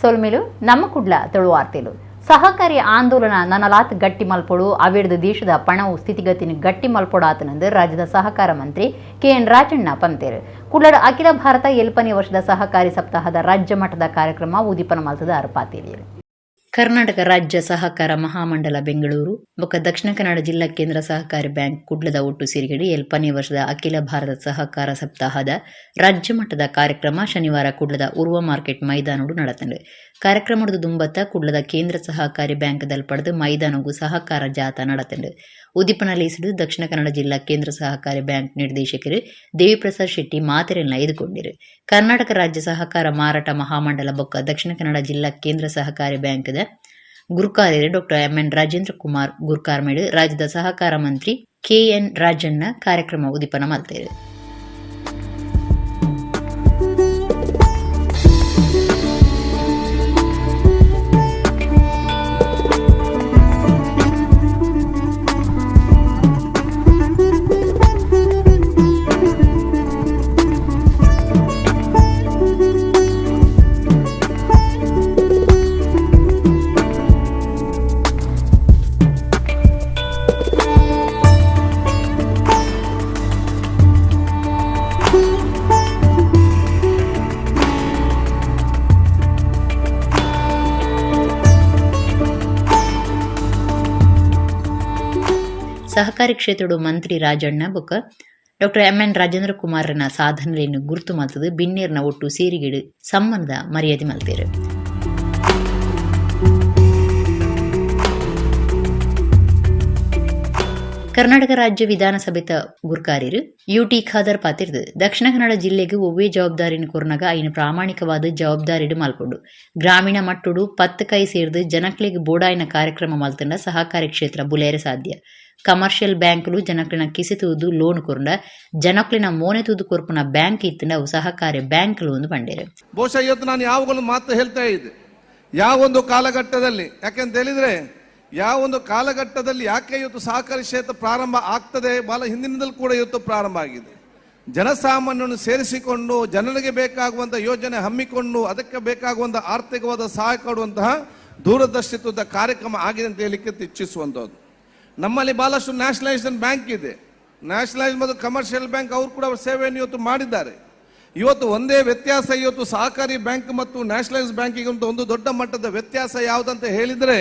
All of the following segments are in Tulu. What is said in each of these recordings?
ಸೊಲ್ಮೆಲು ನಮ್ಮ ಕುಡ್ಲ ತುಳುವಾರ್ತೆಲು. ಸಹಕಾರಿ ಆಂದೋಲನ ನನಲಾತ್ ಗಟ್ಟಿ ಮಲ್ಪೊಡು, ಅವಿರ್ದ ದೇಶದ ಪಣವು ಸ್ಥಿತಿಗತಿನ ಗಟ್ಟಿ ಮಲ್ಪೊಡಾತನಂದು ರಾಜ್ಯದ ಸಹಕಾರ ಮಂತ್ರಿ ಕೆ.ಎನ್. ರಾಜಣ್ಣ ಪಂತೇರು. ಕುಡ್ಲಡ್ ಅಖಿಲ ಭಾರತ 7ನೇ ವರ್ಷದ ಸಹಕಾರಿ ಸಪ್ತಾಹದ ರಾಜ್ಯ ಮಟ್ಟದ ಕಾರ್ಯಕ್ರಮ ಉದ್ದೀಪನ ಮಲ್ತದ ಅರ್ಪಾತೇರಿಯರು. ಕರ್ನಾಟಕ ರಾಜ್ಯ ಸಹಕಾರ ಮಹಾಮಂಡಲ ಬೆಂಗಳೂರು ಬೊಕ್ಕ ದಕ್ಷಿಣ ಕನ್ನಡ ಜಿಲ್ಲಾ ಕೇಂದ್ರ ಸಹಕಾರಿ ಬ್ಯಾಂಕ್ ಕುಡ್ಲದ ಒಟ್ಟು ಸೇರಿಗಡಿ 7ನೇ ವರ್ಷದ ಅಖಿಲ ಭಾರತ ಸಹಕಾರ ಸಪ್ತಾಹದ ರಾಜ್ಯ ಮಟ್ಟದ ಕಾರ್ಯಕ್ರಮ ಶನಿವಾರ ಕುಡ್ಲದ ಉರ್ವ ಮಾರ್ಕೆಟ್ ಮೈದಾನೋಡು ನಡತಂಡು. ಕಾರ್ಯಕ್ರಮದ ದುಂಬತ್ತ ಕುಡ್ಲದ ಕೇಂದ್ರ ಸಹಕಾರಿ ಬ್ಯಾಂಕ್ ದಲ್ಪಡೆದು ಮೈದಾನಗು ಸಹಕಾರ ಜಾಥಾ ನಡತಂಡು. ಉದ್ದೀಪನ ಲೇಸಿಡು ದಕ್ಷಿಣ ಕನ್ನಡ ಜಿಲ್ಲಾ ಕೇಂದ್ರ ಸಹಕಾರಿ ಬ್ಯಾಂಕ್ ನಿರ್ದೇಶಕರು ದೇವಿಪ್ರಸಾದ್ ಶೆಟ್ಟಿ ಮಾತೆರೆಲ್ಲ ಎದುಕೊಂಡಿರು. ಕರ್ನಾಟಕ ರಾಜ್ಯ ಸಹಕಾರ ಮಾರಾಟ ಮಹಾಮಂಡಲ ಬೊಕ್ಕ ದಕ್ಷಿಣ ಕನ್ನಡ ಜಿಲ್ಲಾ ಕೇಂದ್ರ ಸಹಕಾರಿ ಬ್ಯಾಂಕ್ದ ಗುರುಕಾರ್ಯರು ಡಾಕ್ಟರ್ ಎಂ.ಎನ್. ರಾಜೇಂದ್ರ ಕುಮಾರ್ ಗುರ್ಕಾರ್ಮೇಡು ರಾಜ್ಯದ ಸಹಕಾರ ಮಂತ್ರಿ ಕೆ.ಎನ್. ರಾಜಣ್ಣ ಕಾರ್ಯಕ್ರಮ ಉದ್ದೀಪನ ಮಲ್ತೇರು. ಸಹಕಾರಿ ಕ್ಷೇತ್ರದ ಮಂತ್ರಿ ರಾಜಣ್ಣ ಬೊಕ್ಕ ಡಾಕ್ಟರ್ ಎಂ.ಎನ್. ರಾಜೇಂದ್ರ ಕುಮಾರನ ಸಾಧನೆಯನ್ನು ಗುರುತು ಮಲ್ತದು ಬಿನ್ನೇರ್ನ ಒಟ್ಟು ಸೇರಿಗಿಡು ಸಮ್ಮಾನದ ಮರ್ಯಾದೆ ಮಲ್ತೇರು. ಕರ್ನಾಟಕ ರಾಜ್ಯ ವಿಧಾನಸಭೆತ ಗುರ್ಕಾರ್ಯರು ಯು.ಟಿ. ಖಾದರ್ ಪಾತಿರ್ದು ದಕ್ಷಿಣ ಕನ್ನಡ ಜಿಲ್ಲೆಗೆ ಒವ್ವೇ ಜವಾಬ್ದಾರಿನ ಕೊರ್ನಗ ಐನ ಪ್ರಾಮಾಣಿಕವಾದ ಜವಾಬ್ದಾರಿಡು ಮಲ್ಪೊಡು. ಗ್ರಾಮೀಣ ಮಟ್ಟುಡು 10 ಕೈ ಸೇರ್ದು ಜನಕ್ಲೆಗ್ ಬೋಡಾಯಿನ ಕಾರ್ಯಕ್ರಮ ಮಲ್ತಂಡ ಸಹಕಾರಿ ಕ್ಷೇತ್ರ ಬುಲೇರೆ ಸಾಧ್ಯ. ಕಮರ್ಷಿಯಲ್ ಬ್ಯಾಂಕ್ಲು ಜನಕ್ಲೆನ ಕಿಸೆ ತೂದು ಲೋನ್ ಕೊರ್ಂಡ ಜನಕ್ಲೆನ ಮೋನೆ ತೂದು ಕೊರ್ಪುನ ಬ್ಯಾಂಕ್ ಇತ್ತಂಡ ಅವು ಸಹಕಾರಿ ಬ್ಯಾಂಕ್ಲು ಒಂದು ಪಂಡೇರು. ಬಹುಶಃ ಇವತ್ತು ನಾನು ಯಾವಾಗಲೂ ಮಾತು ಹೇಳ್ತಾ ಇದ್ದೆ, ಯಾವೊಂದು ಕಾಲಘಟ್ಟದಲ್ಲಿ ಯಾಕೆಂತ ಹೇಳಿದ್ರೆ ಯಾವೊಂದು ಕಾಲಘಟ್ಟದಲ್ಲಿ ಯಾಕೆ ಇವತ್ತು ಸಹಕಾರಿ ಕ್ಷೇತ್ರ ಪ್ರಾರಂಭ ಆಗ್ತದೆ, ಬಹಳ ಹಿಂದಿನಿಂದಲೂ ಕೂಡ ಇವತ್ತು ಪ್ರಾರಂಭ ಆಗಿದೆ. ಜನಸಾಮಾನ್ಯರನ್ನು ಸೇರಿಸಿಕೊಂಡು ಜನರಿಗೆ ಬೇಕಾಗುವಂಥ ಯೋಜನೆ ಹಮ್ಮಿಕೊಂಡು ಅದಕ್ಕೆ ಬೇಕಾಗುವಂಥ ಆರ್ಥಿಕವಾದ ಸಹಾಯ ಕೊಡುವಂತಹ ದೂರದರ್ಶಿತ್ವದ ಕಾರ್ಯಕ್ರಮ ಆಗಿದೆ ಅಂತ ಹೇಳಲಿಕ್ಕೆ ಇಚ್ಛಿಸುವಂಥದ್ದು. ನಮ್ಮಲ್ಲಿ ಬಹಳಷ್ಟು ನ್ಯಾಷನಲೈಸೇಷನ್ ಬ್ಯಾಂಕ್ ಇದೆ, ನ್ಯಾಷನಲೈಸ್ ಮತ್ತು ಕಮರ್ಷಿಯಲ್ ಬ್ಯಾಂಕ್ ಅವರು ಕೂಡ ಅವರ ಸೇವೆಯನ್ನು ಇವತ್ತು ಮಾಡಿದ್ದಾರೆ. ಇವತ್ತು ಒಂದೇ ವ್ಯತ್ಯಾಸ, ಇವತ್ತು ಸಹಕಾರಿ ಬ್ಯಾಂಕ್ ಮತ್ತು ನ್ಯಾಷನಲೈಸ್ ಬ್ಯಾಂಕಿಗೆ ಒಂದು ದೊಡ್ಡ ಮಟ್ಟದ ವ್ಯತ್ಯಾಸ ಯಾವುದಂತ ಹೇಳಿದರೆ,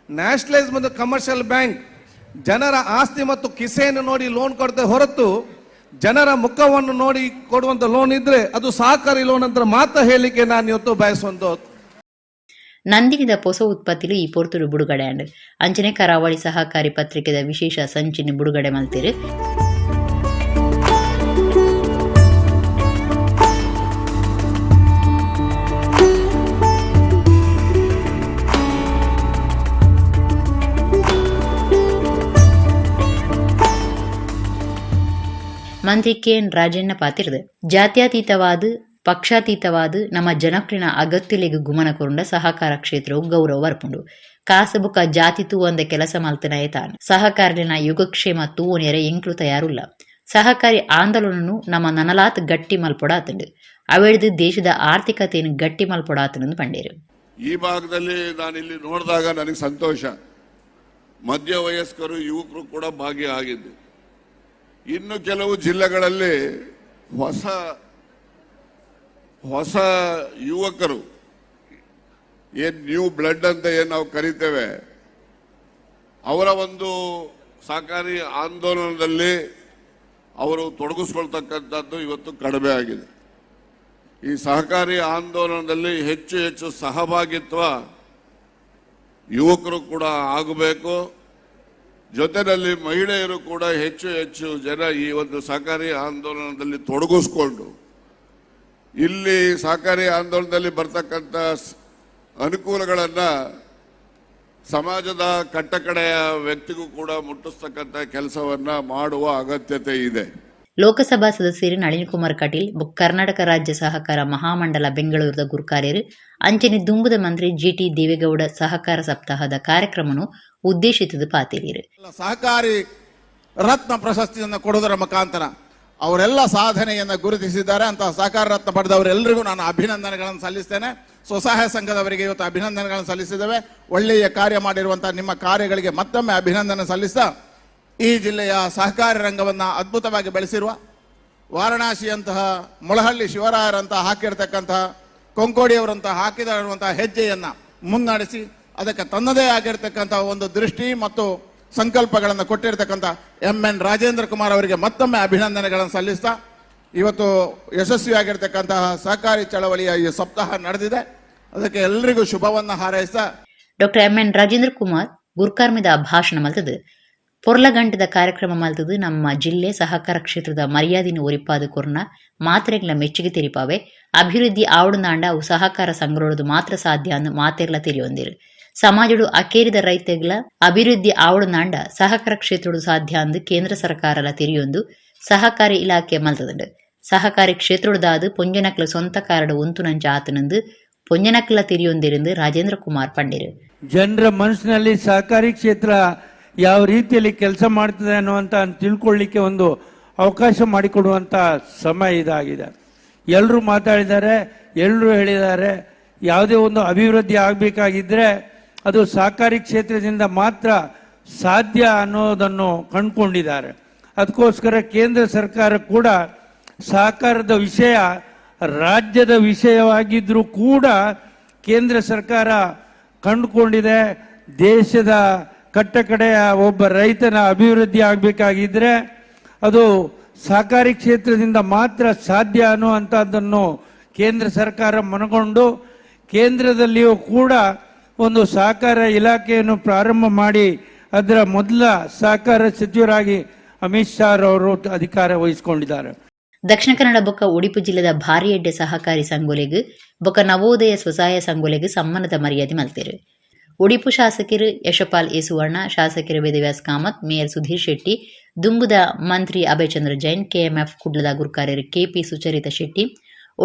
ನ್ಯಾಷನಲೈಸ್ ಮತ್ತು ಕಮರ್ಷಿಯಲ್ ಬ್ಯಾಂಕ್ ಜನರ ಆಸ್ತಿ ಮತ್ತು ಕಿಸೆಯನ್ನು ನೋಡಿ ಲೋನ್ ಕೊಡ್ತೇ ಹೊರತು ಜನರ ಮುಖವನ್ನು ನೋಡಿ ಕೊಡುವಂಥ ಲೋನ್ ಇದ್ರೆ ಅದು ಸಹಕಾರಿ ಲೋನ್ ಅಂತ ಮಾತ್ರ ಹೇಳಲಿಕ್ಕೆ ನಾನು ಇವತ್ತು ಬಯಸುವಂಥದ್ದು. ನಂದಿನಿದ ಪೊಸ ಉತ್ಪತ್ತಿಲು ಈ ಪೊರ್ತುಡು ಬುಡುಗಡೆ ಆಂಡ್. ಅಂಚನೆ ಕರಾವಳಿ ಸಹಕಾರಿ ಪತ್ರಿಕೆದ ವಿಶೇಷ ಸಂಚಿನ ಬುಡುಗಡೆ ಮಲ್ತಿರು. ಮಂತ್ರಿ ಕೆ.ಎನ್. ರಾಜಣ್ಣ ಪಾತಿರ್ದು ಜಾತ್ಯತೀತವಾದ ಪಕ್ಷಾತೀತವಾದ ನಮ್ಮ ಜನಕ್ಲಿನ ಅಗತ್ಯಲೆಗ್ ಗುಮನ ಕೊರುಂಡ ಸಹಕಾರ ಕ್ಷೇತ್ರವು ಗೌರವ ಬರ್ಪುಂಡು. ಕಾಸು ಬೊಕ್ಕ ಜಾತಿ ತೂವಂದ ಕೆಲಸ ಮಲ್ತನಯೇ ತಾನು. ಸಹಕಾರಿನ ಯೋಗಕ್ಷೇಮ ತೂವೊನಿಯರೆ ಎಂಕ್ಲು ತಯಾರುಲ್ಲ. ಸಹಕಾರಿ ಆಂದೋಲನನು ನಮ್ಮ ನನಲಾತ್ ಗಟ್ಟಿ ಮಲ್ಪೊಡಾತುಂಡು. ಅವೆಡ್ದು ದೇಶದ ಆರ್ಥಿಕತೆಯನ್ನು ಗಟ್ಟಿ ಮಲ್ಪೊಡಾತುಂಡು ಪಂಡೇರು. ಈ ಭಾಗದಲ್ಲಿ ನಾನಿಲ್ಲಿ ನೋಡಿದಾಗ ನನಗೆ ಸಂತೋಷ, ಮಧ್ಯ ವಯಸ್ಕರು ಯುವಕರು ಕೂಡ ಭಾಗಿಯಾಗಿದ್ದು. ಇನ್ನು ಕೆಲವು ಜಿಲ್ಲೆಗಳಲ್ಲಿ ಹೊಸ ಹೊಸ ಯುವಕರು, ಏನು ನ್ಯೂ ಬ್ಲಡ್ ಅಂತ ಏನು ನಾವು ಕರಿತೇವೆ, ಅವರ ಒಂದು ಸಹಕಾರಿ ಆಂದೋಲನದಲ್ಲಿ ಅವರು ತೊಡಗಿಸ್ಕೊಳ್ತಕ್ಕಂಥದ್ದು ಇವತ್ತು ಕಡಿಮೆ ಆಗಿದೆ. ಈ ಸಹಕಾರಿ ಆಂದೋಲನದಲ್ಲಿ ಹೆಚ್ಚು ಹೆಚ್ಚು ಸಹಭಾಗಿತ್ವ ಯುವಕರು ಕೂಡ ಆಗಬೇಕು. ಜೊತೆಯಲ್ಲಿ ಮಹಿಳೆಯರು ಕೂಡ ಹೆಚ್ಚು ಹೆಚ್ಚು ಜನ ಈ ಒಂದು ಸಹಕಾರಿ ಆಂದೋಲನದಲ್ಲಿ ತೊಡಗಿಸ್ಕೊಂಡು ಇಲ್ಲಿ ಸಹಕಾರಿ ಆಂದೋಲನದಲ್ಲಿ ಬರ್ತಕ್ಕಂಥ ಅನುಕೂಲಗಳನ್ನು ಸಮಾಜದ ಕಟ್ಟಕಡೆಯ ವ್ಯಕ್ತಿಗೂ ಕೂಡ ಮುಟ್ಟಿಸ್ತಕ್ಕಂಥ ಕೆಲಸವನ್ನ ಮಾಡುವ ಅಗತ್ಯತೆ ಇದೆ. ಲೋಕಸಭಾ ಸದಸ್ಯರು ನಳಿನ್ ಕುಮಾರ್ ಕಟೀಲ್, ಕರ್ನಾಟಕ ರಾಜ್ಯ ಸಹಕಾರ ಮಹಾಮಂಡಲ ಬೆಂಗಳೂರದ ಗುರುಕಾರ್ಯರು ಅಂಚನೆ ದುಂಬುದ ಮಂತ್ರಿ ಜಿಟಿ ದೇವೇಗೌಡ ಸಹಕಾರ ಸಪ್ತಾಹದ ಕಾರ್ಯಕ್ರಮವನ್ನು ಉದ್ದೇಶಿತದ ಪಾತಿರಿರು. ಸಹಕಾರಿ ರತ್ನ ಪ್ರಶಸ್ತಿಯನ್ನು ಕೊಡುವುದರ ಮುಖಾಂತರ ಅವರೆಲ್ಲ ಸಾಧನೆಯನ್ನು ಗುರುತಿಸಿದ್ದಾರೆ. ಅಂತಹ ಸಹಕಾರ ರತ್ನ ಪಡೆದವರೆಲ್ಲರಿಗೂ ನಾನು ಅಭಿನಂದನೆಗಳನ್ನು ಸಲ್ಲಿಸ್ತೇನೆ. ಸ್ವಸಹಾಯ ಸಂಘದವರಿಗೆ ಇವತ್ತು ಅಭಿನಂದನೆಗಳನ್ನು ಸಲ್ಲಿಸಿದ್ದೇವೆ. ಒಳ್ಳೆಯ ಕಾರ್ಯ ಮಾಡಿರುವಂಥ ನಿಮ್ಮ ಕಾರ್ಯಗಳಿಗೆ ಮತ್ತೊಮ್ಮೆ ಅಭಿನಂದನೆ ಸಲ್ಲಿಸ್ತಾ, ಈ ಜಿಲ್ಲೆಯ ಸಹಕಾರಿ ರಂಗವನ್ನು ಅದ್ಭುತವಾಗಿ ಬೆಳೆಸಿರುವ ವಾರಣಾಸಿಯಂತಹ ಮೊಳಹಳ್ಳಿ ಶಿವರಾಯರಂತಹ ಹಾಕಿರ್ತಕ್ಕಂತಹ ಕೊಂಕೋಡಿಯವರಂತಹ ಹಾಕಿದಂತಹ ಹೆಜ್ಜೆಯನ್ನು ಮುನ್ನಡೆಸಿ ಅದಕ್ಕೆ ತನ್ನದೇ ಆಗಿರ್ತಕ್ಕಂಥ ಒಂದು ದೃಷ್ಟಿ ಮತ್ತು ಸಂಕಲ್ಪಗಳನ್ನು ಕೊಟ್ಟಿರ್ತಕ್ಕಂಥ ಎಂ.ಎನ್. ರಾಜೇಂದ್ರ ಕುಮಾರ್ ಅವರಿಗೆ ಮತ್ತೊಮ್ಮೆ ಅಭಿನಂದನೆಗಳನ್ನು ಸಲ್ಲಿಸ್ತಾ, ಇವತ್ತು ಯಶಸ್ವಿಯಾಗಿರ್ತಕ್ಕಂತಹ ಸಹಕಾರಿ ಚಳವಳಿಯ ಈ ಸಪ್ತಾಹ ನಡೆದಿದೆ, ಅದಕ್ಕೆ ಎಲ್ಲರಿಗೂ ಶುಭವನ್ನು ಹಾರೈಸ್ತಾ ಡಾಕ್ಟರ್ ಎಂ.ಎನ್. ರಾಜೇಂದ್ರ ಕುಮಾರ್ ಗುರ್ಕಾರ್ಮಿದ ಭಾಷಣ ಮಲ್ತದು ಪೊರ್ಲಗಂಟದ ಕಾರ್ಯಕ್ರಮ ಮಲ್ತದು ನಮ್ಮ ಜಿಲ್ಲೆ ಸಹಕಾರ ಕ್ಷೇತ್ರದ ಮರ್ಯಾದಿನ ಒರಿಪಾದ ಕೊರ್ನ ಮಾತ್ರೆಗಳ ಮೆಚ್ಚುಗೆ ತೆರಿಪಾವೆ ಅಭಿವೃದ್ಧಿ ಆವಡುನಾಂಡ ಅವು ಸಹಕಾರ ಸಂಗ್ರಹದ ಮಾತ್ರ ಸಾಧ್ಯ ಅನ್ನು ಮಾತೆರ್ಲ ತೆರಿಯೊಂದಿರು. ಸಮಾಜಡು ಅಕೇರಿದ ರೈತೆಗಳ ಅಭಿವೃದ್ಧಿ ಆವಡುನಾಂಡ ಸಹಕಾರ ಕ್ಷೇತ್ರದ ಸಾಧ್ಯ ಅಂದು ಕೇಂದ್ರ ಸರ್ಕಾರಲ ತೆರಿಯೊಂದು ಸಹಕಾರಿ ಇಲಾಖೆ ಮಲ್ತದಂಡು. ಸಹಕಾರಿ ಕ್ಷೇತ್ರದಾದು ಪೊಂಜನಕ್ಲ ಸ್ವಂತ ಕಾರಡು ಒಂತು ನಂಚ ಆತನಂದು ಪೊಂಜನಕ್ಲ ತೆರಿಯೊಂದಿருந்து ರಾಜೇಂದ್ರ ಕುಮಾರ್ ಪಂಡಿರು. ಜನರ ಮನಸ್ಸಿನಲ್ಲಿ ಸಹಕಾರಿ ಕ್ಷೇತ್ರ ಯಾವ ರೀತಿಯಲ್ಲಿ ಕೆಲಸ ಮಾಡ್ತದೆ ಅನ್ನುವಂಥ ತಿಳ್ಕೊಳ್ಳಿಕ್ಕೆ ಒಂದು ಅವಕಾಶ ಮಾಡಿಕೊಡುವಂಥ ಸಮಯ ಇದಾಗಿದೆ. ಎಲ್ಲರೂ ಮಾತಾಡಿದ್ದಾರೆ, ಎಲ್ಲರೂ ಹೇಳಿದ್ದಾರೆ, ಯಾವುದೇ ಒಂದು ಅಭಿವೃದ್ಧಿ ಆಗಬೇಕಾಗಿದ್ದರೆ ಅದು ಸಹಕಾರಿ ಕ್ಷೇತ್ರದಿಂದ ಮಾತ್ರ ಸಾಧ್ಯ ಅನ್ನೋದನ್ನು ಕಂಡುಕೊಂಡಿದ್ದಾರೆ. ಅದಕ್ಕೋಸ್ಕರ ಕೇಂದ್ರ ಸರ್ಕಾರ ಕೂಡ ಸಹಕಾರದ ವಿಷಯ ರಾಜ್ಯದ ವಿಷಯವಾಗಿದ್ದರೂ ಕೂಡ ಕೇಂದ್ರ ಸರ್ಕಾರ ಕಂಡುಕೊಂಡಿದೆ. ದೇಶದ ಕಟ್ಟಕಡೆಯ ಒಬ್ಬ ರೈತನ ಅಭಿವೃದ್ಧಿ ಆಗಬೇಕಾಗಿದ್ದರೆ ಅದು ಸಹಕಾರಿ ಕ್ಷೇತ್ರದಿಂದ ಮಾತ್ರ ಸಾಧ್ಯ ಅನ್ನುವಂಥದ್ದನ್ನು ಕೇಂದ್ರ ಸರ್ಕಾರ ಮನಗೊಂಡು ಕೇಂದ್ರದಲ್ಲಿಯೂ ಕೂಡ ಒಂದು ಸಹಕಾರ ಇಲಾಖೆಯನ್ನು ಪ್ರಾರಂಭ ಮಾಡಿ ಅದರ ಮೊದಲ ಸಹಕಾರ ಸಚಿವರಾಗಿ ಅಮಿತ್ ಶಾ ಅವರು ಅಧಿಕಾರ ವಹಿಸಿಕೊಂಡಿದ್ದಾರೆ. ದಕ್ಷಿಣ ಕನ್ನಡ ಬೊಕ್ಕ ಉಡುಪಿ ಜಿಲ್ಲೆದ ಭಾರಿ ಎಡ್ಡೆ ಸಹಕಾರಿ ಸಂಘೊಲೆಗ್ ಬೊಕ್ಕ ನವೋದಯ ಸ್ವಸಹಾಯ ಸಂಘೊಲೆಗ್ ಸಮ್ಮಾನದ ಮರ್ಯಾದೆ ಮಲ್ತೇರು. ಉಡುಪು ಶಾಸಕರು ಯಶಪಾಲ್ ಎ ಸುವರ್ಣ, ಶಾಸಕರು ವೇದವ್ಯಾಸ್ ಕಾಮತ್, ಮೇಯರ್ ಸುಧೀರ್ ಶೆಟ್ಟಿ, ದುಂಬುದ ಮಂತ್ರಿ ಅಭಯಚಂದ್ರ ಜೈನ್, ಕೆಎಂಎಫ್ ಕುಡ್ಲದ ಗುರ್ಕಾರ್ಯರು ಕೆಪಿ ಸುಚರಿತ ಶೆಟ್ಟಿ,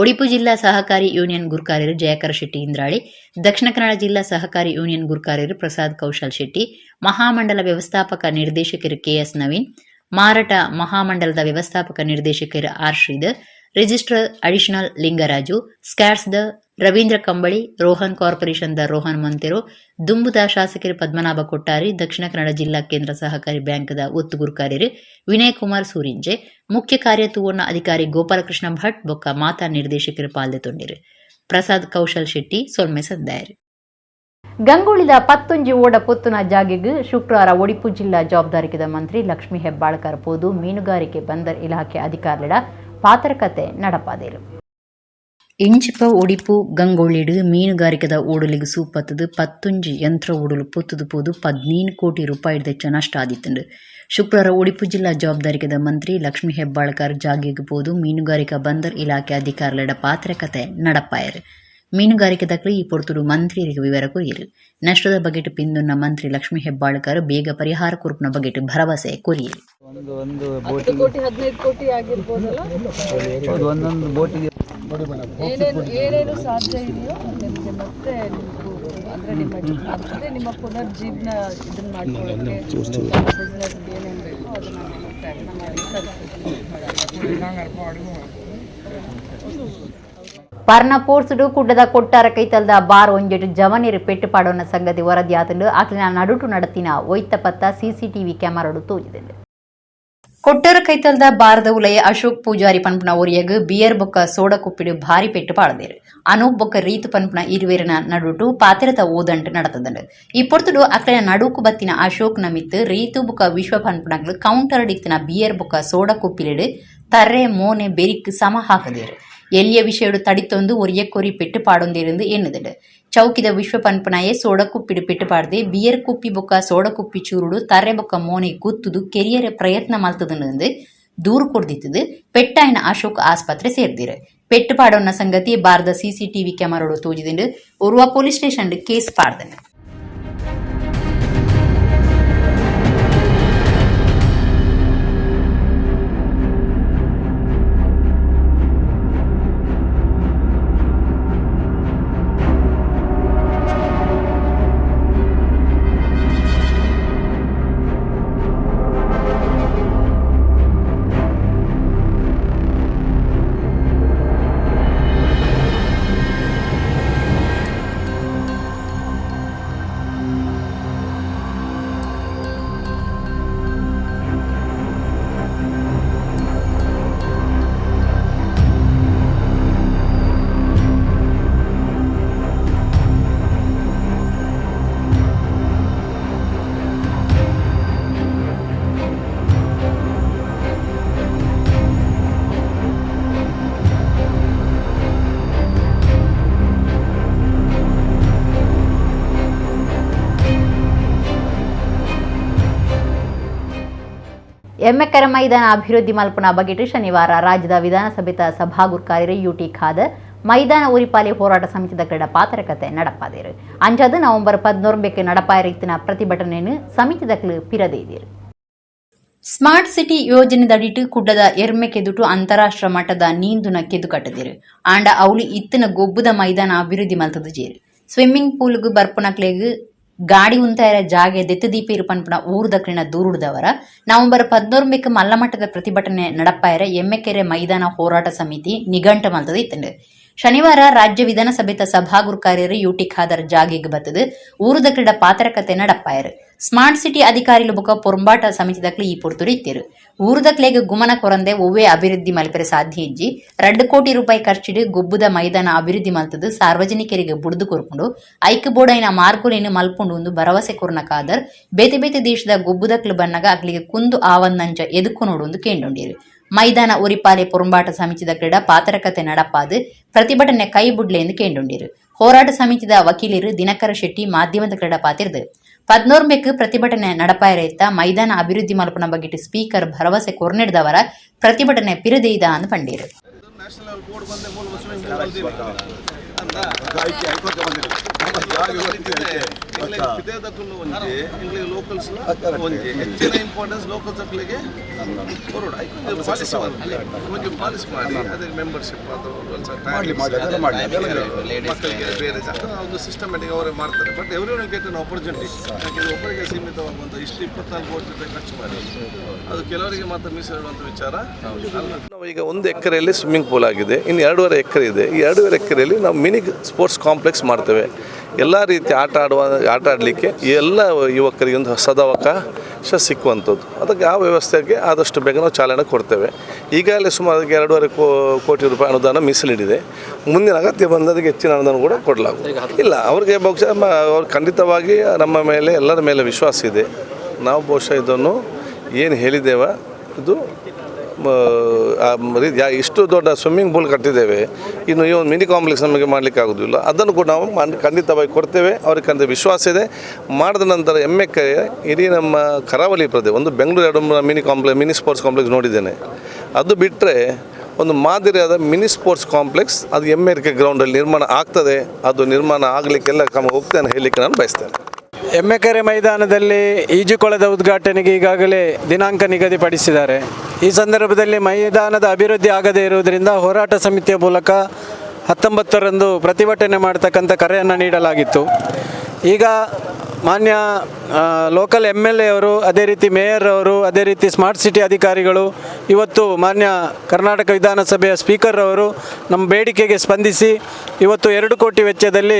ಒಡಿಪು ಜಿಲ್ಲಾ ಸಹಕಾರಿ ಯೂನಿಯನ್ ಗುರ್ಕಾರ್ಯರು ಜಯಕರ ಶೆಟ್ಟಿ ಇಂದ್ರಾಳಿ, ದಕ್ಷಿಣ ಕನ್ನಡ ಜಿಲ್ಲಾ ಸಹಕಾರಿ ಯೂನಿಯನ್ ಗುರ್ಕಾರ್ಯರು ಪ್ರಸಾದ್ ಕೌಶಲ್ ಶೆಟ್ಟಿ, ಮಹಾಮಂಡಲ ವ್ಯವಸ್ಥಾಪಕ ನಿರ್ದೇಶಕರು ಕೆಎಸ್ ನವೀನ್, ಮಾರಾಟ ಮಹಾಮಂಡಲದ ವ್ಯವಸ್ಥಾಪಕ ನಿರ್ದೇಶಕರು ಆರ್ ಶ್ರೀಧರ್, ರಿಜಿಸ್ಟ್ರಾರ್ ಅಡಿಷನಲ್ ಲಿಂಗರಾಜು, ಸ್ಕ್ಯಾಟ್ಸ್ದ ರವೀಂದ್ರ ಕಂಬಳಿ, ರೋಹನ್ ಕಾರ್ಪೊರೇಷನ್ದ ರೋಹನ್ ಮೊಂತೆರೋ, ದುಂಬುದ ಶಾಸಕರು ಪದ್ಮನಾಭ ಕೊಟ್ಟಾರಿ, ದಕ್ಷಿಣ ಕನ್ನಡ ಜಿಲ್ಲಾ ಕೇಂದ್ರ ಸಹಕಾರಿ ಬ್ಯಾಂಕ್ದ ಒತ್ತು ಗುರುಕಾರ್ಯರು ವಿನಯ್ ಕುಮಾರ್ ಸೂರಿಂಜೆ, ಮುಖ್ಯ ಕಾರ್ಯತೂವಣ್ಣ ಅಧಿಕಾರಿ ಗೋಪಾಲಕೃಷ್ಣ ಭಟ್ ಬೊಕ್ಕ ಮಾತಾ ನಿರ್ದೇಶಕರು ಪಾಲ್ದೆ ತೊಂಡಿರು. ಪ್ರಸಾದ್ ಕೌಶಲ್ ಶೆಟ್ಟಿ ಸೊಲ್ಮೆ ಸಂದಾಯರು. ಗಂಗೂಳಿದ ಪತ್ತೊಂಜಿ ಓಡ ಪೊತ್ತುನ ಜಾಗೆಗ್ ಶುಕ್ರವಾರ ಒಡಿಪು ಜಿಲ್ಲಾ ಜವಾಬ್ದಾರಿಕೆದ ಮಂತ್ರಿ ಲಕ್ಷ್ಮೀ ಹೆಬ್ಬಾಳ್ಕರ್ ಪೋದು ಮೀನುಗಾರಿಕೆ ಬಂದರ್ ಇಲಾಖೆ ಅಧಿಕಾರಿಗಳ ಪಾತ್ರಕತೆ ನಡಪಾದೇರು. ಇಂಚಿಪ ಒಡಿಪು ಗಂಗೊಳ್ಳಿಡು ಮೀನುಗಾರಿಕೆದ ಓಡಲಿಗೆ ಸೂಪತ್ತದು ಪತ್ತೊಂಜಿ ಯಂತ್ರ ಓಡಲು ಪೊತ್ತುದು ಪೋದು 15 ಕೋಟಿ ರೂಪಾಯಿ ದೆಚ್ಚ ನಷ್ಟ ಆದಿತ್ತುಂಡು. ಶುಕ್ರವಾರ ಒಡಿಪು ಜಿಲ್ಲಾ ಜವಾಬ್ದಾರಿಕೆದ ಮಂತ್ರಿ ಲಕ್ಷ್ಮೀ ಹೆಬ್ಬಾಳ್ಕರ್ ಜಾಗೆಗ್ ಪೋದು ಮೀನುಗಾರಿಕಾ ಬಂದರ್ ಇಲಾಖೆ ಅಧಿಕಾರಿಗಳ ಪಾತ್ರಕತೆ ನಡಪಾಯರು. ಮೀನುಗಾರಿಕೆ ದಕ್ಕಲು ಈ ಪೊರ್ತುಡು ಮಂತ್ರಿಯರಿಗೆ ವಿವರ ಕೊರಿಯರು. ನಷ್ಟದ ಬಗೆಟ್ ಪಿಂದುನ್ನ ಮಂತ್ರಿ ಲಕ್ಷ್ಮೀ ಹೆಬ್ಬಾಳ್ಕರ್ ಬೇಗ ಪರಿಹಾರ ಕೊರಪಿನ ಬಗೆಟ್ ಭರವಸೆ ಕೊರಿಯರು. 10 ಕೋಟಿ 15 ಕೋಟಿ ಆಗಿರ್ಬೋದಲ್ಲ, ಏನೇನು ಸಾಧ್ಯ ಇದೆಯೋ ನಿಮಗೆ ಮತ್ತೆ ಅಂದ್ರೆ ನಿಮ್ಮ ಪುನರ್ಜೀವನ ಇದನ್ನ ಮಾಡ್ಕೊಳ್ಳೋಕೆ ಬಿಸ್ನೆಸ್ಗೆ ಏನೇನು ಬೇಕೋ ಅದನ್ನ ನಾನು ಪ್ರಯತ್ನ ಮಾಡಿ ತಲುಪಿಸ್ತೀನಿ. ಪರ್ನ ಪೋರ್ಸುಡು ಕುಡ್ಡದ ಕೊಟ್ಟಾರ ಕೈತಲ್ದ ಬಾರ್ ಒಂಜೆಟು ಜವನೀರು ಪೆಟ್ಟು ಪಾಡೋನ ಸಂಗತಿ ವರದಿ ಆತಂಡು ಆಕ್ಲಿನ ನಡುಟು ನಡತಿನ ಒಯ್ತ ಪತ್ತ ಸಿಸಿಟಿವಿ ಕ್ಯಾಮರಾಡು ತೋಜಿದೆ. ಕೊಟ್ಟರ ಕೈತಲ್ದ ಬಾರದ ಉಲಯ ಅಶೋಕ್ ಪೂಜಾರಿ ಪನ್ಪುನ ಒರಿಯಗ್ ಬಿಯರ್ ಬೊಕ್ಕ ಸೋಡ ಕುಪ್ಪಿಡು ಭಾರಿ ಪೆಟ್ಟು ಪಾಡದೇರು. ಅನೂಪ್ ಬೊಕ್ಕ ರೀತು ಪನ್ಪುನ ಇರುವೆರನ ನಡುಟು ಪಾತಿರತ ಓದಂಟು ನಡತದಂಡು. ಈ ಪೊರ್ತುಡು ಅಕ್ಲೆನ ನಡುಕು ಬತ್ತಿನ ಅಶೋಕ್ ನಮಿತ್ ರೀತು ಬೊಕ್ಕ ವಿಶ್ವ ಪನ್ಪುನಗ್ಲು ಕೌಂಟರ್ ಡಿಕ್ತಿನ ಬಿಯರ್ ಬೊಕ್ಕ ಸೋಡ ಕುಪ್ಪಿಲಿಡು ತರ್ರೆ ಮೋನೆ ಬೆರಿಕ್ ಸಮ ಹಾಕದೇರು. ಎಲ್ಲಿಯ ವಿಷಯಡು ತಡಿತೊಂದು ಒರಿಯಕ್ಕೊರಿ ಪೆಟ್ಟು ಪಾಡೊಂದಿருந்து ಎನ್ನುದುಂಡು. ಚೌಕಿದ ವಿಶ್ವ ಪನ್ಪುನಾಯೆ ಸೋಡ ಕುಪ್ಪಿಡು ಪೆಟ್ಟು ಪಾಡ್ದೆ ಬಿಯರ್ ಕುಪ್ಪಿ ಬೊಕ್ಕ ಸೋಡ ಕುಪ್ಪಿ ಚೂರುಡು ತರ್ರೆ ಬೊಕ್ಕ ಮೋನೆ ಗುತ್ತುದು ಕೆರಿಯರ ಪ್ರಯತ್ನ ಮಲ್ತದಂದು ದೂರು ಕೊಡ್ದಿತ್ತದು. ಪೆಟ್ಟಾಯಿನ ಅಶೋಕ್ ಆಸ್ಪತ್ರೆ ಸೇರ್ದಿರು. ಪೆಟ್ಟು ಪಾಡೋನ್ನ ಸಂಗತಿ ಬಾರದ ಸಿಸಿಟಿವಿ ಕ್ಯಾಮರಾಡು ತೋಜಿದಿಂಡು. ಓರ್ವ ಪೊಲೀಸ್ ಸ್ಟೇಷನ್ ಕೇಸ್ ಪಾಡ್ದನು. ಎಮ್ಮೆಕ್ಕರ ಮೈದಾನ ಅಭಿವೃದ್ಧಿ ಮಲ್ಪುನ ಬಗೆಟ್ ಶನಿವಾರ ರಾಜ್ಯದ ವಿಧಾನಸಭೆತ ಸಭಾಗುರ್ಕಾರ್ಯರು ಯುಟಿ ಖಾದರ್ ಮೈದಾನ ಉರಿಪಾಲಿ ಹೋರಾಟ ಸಮಿತಿದ ಕ್ರೀಡ ಪಾತ್ರಕತೆ ನಡಪಾದೇರು. ಅಂಚಾದ ನವೆಂಬರ್ 14 ನಡಪಾಯರಿತ್ತಿನ ಪ್ರತಿಭಟನೆಯನ್ನು ಸಮಿತಿದಕ್ಲು ಪಿರದೇದಿರು. ಸ್ಮಾರ್ಟ್ ಸಿಟಿ ಯೋಜನೆದಡಿಟ್ಟು ಕುಡ್ಡದ ಎರ್ಮೆ ಕೆದುಟು ಅಂತಾರಾಷ್ಟ್ರ ಮಟ್ಟದ ನೀಂದುನ ಕೆದು ಕಟ್ಟದಿರು. ಆಂಡ ಅವಳು ಇತ್ತಿನ ಗೊಬ್ಬುದ ಮೈದಾನ ಅಭಿವೃದ್ಧಿ ಮಲ್ತದ ಜೇರು. ಸ್ವಿಮ್ಮಿಂಗ್ ಪೂಲ್ಗ್ ಬರ್ಪುನಕ್ಲೆಗ್ ಗಾಡಿ ಉಂತಾಯರ ಜಾಗೆ ದೆತ್ತದೀಪ ಇರುಪನ್ಪುನ ಊರುದಕ್ಲಿನ ದೂರುಡ್ದವರ ನವೆಂಬರ್ 14 ಮಲ್ಲಮಟ್ಟದ ಪ್ರತಿಭಟನೆ ನಡಪಾಯರ ಎಮ್ಮೆಕೆರೆ ಮೈದಾನ ಹೋರಾಟ ಸಮಿತಿ ನಿಘಂಟ ಮಲ್ತದ ಇತ್ತಂಡು. ಶನಿವಾರ ರಾಜ್ಯ ವಿಧಾನಸಭೆತ ಸಭಾಗುರ್ಕಾರ್ಯರು ಯುಟಿ ಖಾದರ್ ಜಾಗೆಗ್ ಬತ್ತದು ಊರುದ ಕ್ರೀಡ ಪಾತ್ರಕತೆ ನಡಪಾಯರು. ಸ್ಮಾರ್ಟ್ ಸಿಟಿ ಅಧಿಕಾರಿಲು ಬೊಕ ಪೊರಂಬಾಟ ಸಮಿತಿದಕ್ಲು ಈ ಪೊರ್ತುಡು ಇತ್ತೆರು. ಊರುದಕ್ಲೆಗ್ ಗುಮನ ಕೊರಂದೆ ಒವ್ವೇ ಅಭಿವೃದ್ಧಿ ಮಲ್ಪೆರೆ ಸಾಧ್ಯ ಇಜ್ಜಿ. 2 ಕೋಟಿ ರೂಪಾಯಿ ಖರ್ಚಿಡು ಗೊಬ್ಬುದ ಮೈದಾನ ಅಭಿವೃದ್ಧಿ ಮಲ್ತದು ಸಾರ್ವಜನಿಕರಿಗೆ ಬುಡ್ದು ಕೊರ್ಪುಂಡು. ಐಕ್ ಬೋಡೈನ ಮಾರ್ಗುಲೇನು ಮಲ್ಪುಂಡು ಒಂದು ಭರವಸೆ ಕೊರ್ನ ಖಾದರ್ ಬೇತೆ ಬೇತೆ ದೇಶದ ಗೊಬ್ಬುದಕ್ಲು ಬನ್ನಗ ಅಕ್ಲಿಗೆ ಕುಂದು ಆವಂದಂಚ ಎದುಕು ನೋಡು ಕೇಂಡೊಂಡಿರು. ಮೈದಾನ ಉರಿಪಾಲೆ ಪೊರಂಬಾಟ ಸಮಿತಿದ ಕ್ರೀಡಾ ಪಾತ್ರಕತೆ ನಡಪಾದು ಪ್ರತಿಭಟನೆ ಕೈ ಬುಡ್ಲೆ ಎಂದು ಕೇಂಡೊಂಡಿರು. ಹೋರಾಟ ಸಮಿತಿದ ವಕೀಲರು ದಿನಕರ ಶೆಟ್ಟಿ ಮಾಧ್ಯಮದ ಕ್ರೀಡಾ ಪಾತಿರ್ದು 14 ಪ್ರತಿಭಟನೆ ನಡಪಾಯರೈತ ಮೈದಾನ ಅಭಿವೃದ್ಧಿ ಮಲ್ಪುನ ಬಗೆಟ್ ಸ್ಪೀಕರ್ ಭರವಸೆ ಕೊರ್ನೆಡ್ದವರ ಪ್ರತಿಭಟನೆ ಪಿರದೆಯ್ದ ಅಂದ್ ಪಂಡೀರು. ಸಿಸ್ಟಮ್ಯಾಟಿಕ್ ಅವರೇ ಮಾಡ್ತಾರೆ. But every one get an opportunity. ಯಾಕೆಂದರೆ ಒಬ್ಬರಿಗೆ ಸೀಮಿತವಾಗುವಂಥ ಇಷ್ಟು 24 ಕೋಟಿ ರೂಪಾಯಿ ಖರ್ಚು ಮಾಡಿ ಅದು ಕೆಲವರಿಗೆ ಮಾತ್ರ ಮೀಸಲಿಡುವಂಥ ವಿಚಾರ ಅಲ್ಲ. ನಾವು ಈಗ 1 ಎಕರೆಯಲ್ಲಿ ಸ್ವಿಮ್ಮಿಂಗ್ ಪೂಲ್ ಆಗಿದೆ, ಇನ್ನು 2.5 ಎಕರೆ ಇದೆ. ಈ 2.5 ಎಕರೆಯಲ್ಲಿ ನಾವು mini sports complex ಮಾಡ್ತೇವೆ. ಎಲ್ಲ ರೀತಿ ಆಟ ಆಡಲಿಕ್ಕೆ ಎಲ್ಲ ಯುವಕರಿಗೆ ಒಂದು ಸದಾವಕಾಶ ಸಿಕ್ಕುವಂಥದ್ದು. ಅದಕ್ಕೆ ಆ ವ್ಯವಸ್ಥೆಗೆ ಆದಷ್ಟು ಬೇಗ ನಾವು ಚಾಲನೆ ಕೊಡ್ತೇವೆ. ಈಗಾಗಲೇ ಸುಮಾರು ಅದಕ್ಕೆ 2.5 ಕೋಟಿ ರೂಪಾಯಿ ಅನುದಾನ ಮೀಸಲಿಡಿದೆ. ಮುಂದಿನ ಅಗತ್ಯ ಬಂದದಕ್ಕೆ ಹೆಚ್ಚಿನ ಅನುದಾನ ಕೂಡ ಕೊಡಲಾಗುವುದು. ಇಲ್ಲ, ಅವ್ರಿಗೆ ಬಹುಶಃ ಅವ್ರು ಖಂಡಿತವಾಗಿ ನಮ್ಮ ಮೇಲೆ ಎಲ್ಲರ ಮೇಲೆ ವಿಶ್ವಾಸ ಇದೆ. ನಾವು ಬಹುಶಃ ಇದನ್ನು ಏನು ಹೇಳಿದ್ದೇವೆ, ಇದು ಇಷ್ಟು ದೊಡ್ಡ ಸ್ವಿಮ್ಮಿಂಗ್ ಪೂಲ್ ಕಟ್ಟಿದ್ದೇವೆ, ಇನ್ನು ಈ ಒಂದು ಮಿನಿ ಕಾಂಪ್ಲೆಕ್ಸ್ ನಮಗೆ ಮಾಡಲಿಕ್ಕೆ ಆಗೋದಿಲ್ಲ. ಅದನ್ನು ಕೂಡ ನಾವು ಖಂಡಿತವಾಗಿ ಕೊಡ್ತೇವೆ. ಅವ್ರಿಗೆ ಖಂಡಿತ ವಿಶ್ವಾಸ ಇದೆ. ಮಾಡಿದ ನಂತರ ಎಮ್ಮೆಕೆರೆ ಇಡೀ ನಮ್ಮ ಕರಾವಳಿ ಪ್ರದೇಶ, ಒಂದು Bengaluru 2 mini complex, mini sports complex ನೋಡಿದ್ದೇನೆ. ಅದು ಬಿಟ್ಟರೆ ಒಂದು ಮಾದರಿಯಾದ mini sports complex ಅದು ಎಮ್ಮೆಕೆ ಗ್ರೌಂಡಲ್ಲಿ ನಿರ್ಮಾಣ ಆಗ್ತದೆ. ಅದು ನಿರ್ಮಾಣ ಆಗಲಿಕ್ಕೆಲ್ಲ ಕ್ರಮ ಹೋಗ್ತೇನೆ ಹೇಳಲಿಕ್ಕೆ ನಾನು ಬಯಸ್ತೇನೆ. ಎಮ್ಮೆಕೆರೆ ಮೈದಾನದಲ್ಲಿ ಈಜುಕೊಳದ ಉದ್ಘಾಟನೆಗೆ ಈಗಾಗಲೇ ದಿನಾಂಕ ನಿಗದಿಪಡಿಸಿದ್ದಾರೆ. ಈ ಸಂದರ್ಭದಲ್ಲಿ ಮೈದಾನದ ಅಭಿವೃದ್ಧಿ ಆಗದೇ ಇರುವುದರಿಂದ ಹೋರಾಟ ಸಮಿತಿಯ ಮೂಲಕ 19ರಂದು ಪ್ರತಿಭಟನೆ ಮಾಡತಕ್ಕಂಥ ಕರೆಯನ್ನು ನೀಡಲಾಗಿತ್ತು. ಈಗ ಮಾನ್ಯ local M L A ಅವರು, ಅದೇ ರೀತಿ ಮೇಯರ್ ಅವರು, ಅದೇ ರೀತಿ ಸ್ಮಾರ್ಟ್ ಸಿಟಿ ಅಧಿಕಾರಿಗಳು, ಇವತ್ತು ಮಾನ್ಯ ಕರ್ನಾಟಕ ವಿಧಾನಸಭೆಯ ಸ್ಪೀಕರ್ ಅವರು ನಮ್ಮ ಬೇಡಿಕೆಗೆ ಸ್ಪಂದಿಸಿ ಇವತ್ತು 2 ಕೋಟಿ ವೆಚ್ಚದಲ್ಲಿ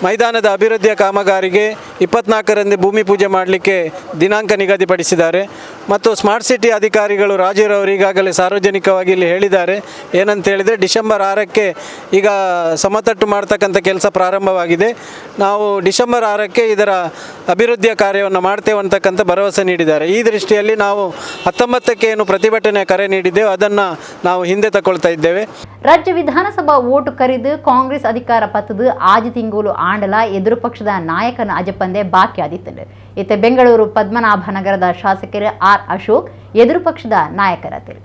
ಮೈದಾನದ ಅಭಿವೃದ್ಧಿಯ ಕಾಮಗಾರಿಗೆ 24ರಂದು ಭೂಮಿ ಪೂಜೆ ಮಾಡಲಿಕ್ಕೆ ದಿನಾಂಕ ನಿಗದಿಪಡಿಸಿದ್ದಾರೆ. ಮತ್ತು ಸ್ಮಾರ್ಟ್ ಸಿಟಿ ಅಧಿಕಾರಿಗಳು ರಾಜೀವ್ರವರು ಈಗಾಗಲೇ ಸಾರ್ವಜನಿಕವಾಗಿ ಇಲ್ಲಿ ಹೇಳಿದ್ದಾರೆ. ಏನಂತ ಹೇಳಿದರೆ, ಡಿಸೆಂಬರ್ 6ಕ್ಕೆ ಈಗ ಸಮತಟ್ಟು ಮಾಡ್ತಕ್ಕಂಥ ಕೆಲಸ ಪ್ರಾರಂಭವಾಗಿದೆ. ನಾವು ಡಿಸೆಂಬರ್ 6ಕ್ಕೆ ಇದರ ಅಭಿವೃದ್ಧಿಯ ಕಾರ್ಯವನ್ನು ಮಾಡ್ತೇವೆ ಅಂತಕ್ಕಂಥ ಭರವಸೆ ನೀಡಿದ್ದಾರೆ. ಈ ದೃಷ್ಟಿಯಲ್ಲಿ ನಾವು 19ಕ್ಕೆ ಏನು ಪ್ರತಿಭಟನೆ ಕರೆ ನೀಡಿದ್ದೆವು ಅದನ್ನು ನಾವು ಹಿಂದೆ ತಗೊಳ್ತಾ ಇದ್ದೇವೆ. ರಾಜ್ಯ ವಿಧಾನಸಭಾ ಓಟು ಕರೆದು ಕಾಂಗ್ರೆಸ್ ಅಧಿಕಾರ ಪತ್ತದು ಆಜಿ ತಿಂಗಳು ಆಂಡಲ ಎದುರು ಪಕ್ಷದ ನಾಯಕನ ಅಜಪಂದೆ ಬಾಕಿ ಆದಿತ್ತಂಡು. ಇತ್ತ ಬೆಂಗಳೂರು ಪದ್ಮನಾಭನಗರದ ಶಾಸಕರು ಆರ್ ಅಶೋಕ್ ಎದುರು ಪಕ್ಷದ ನಾಯಕರಾದರು.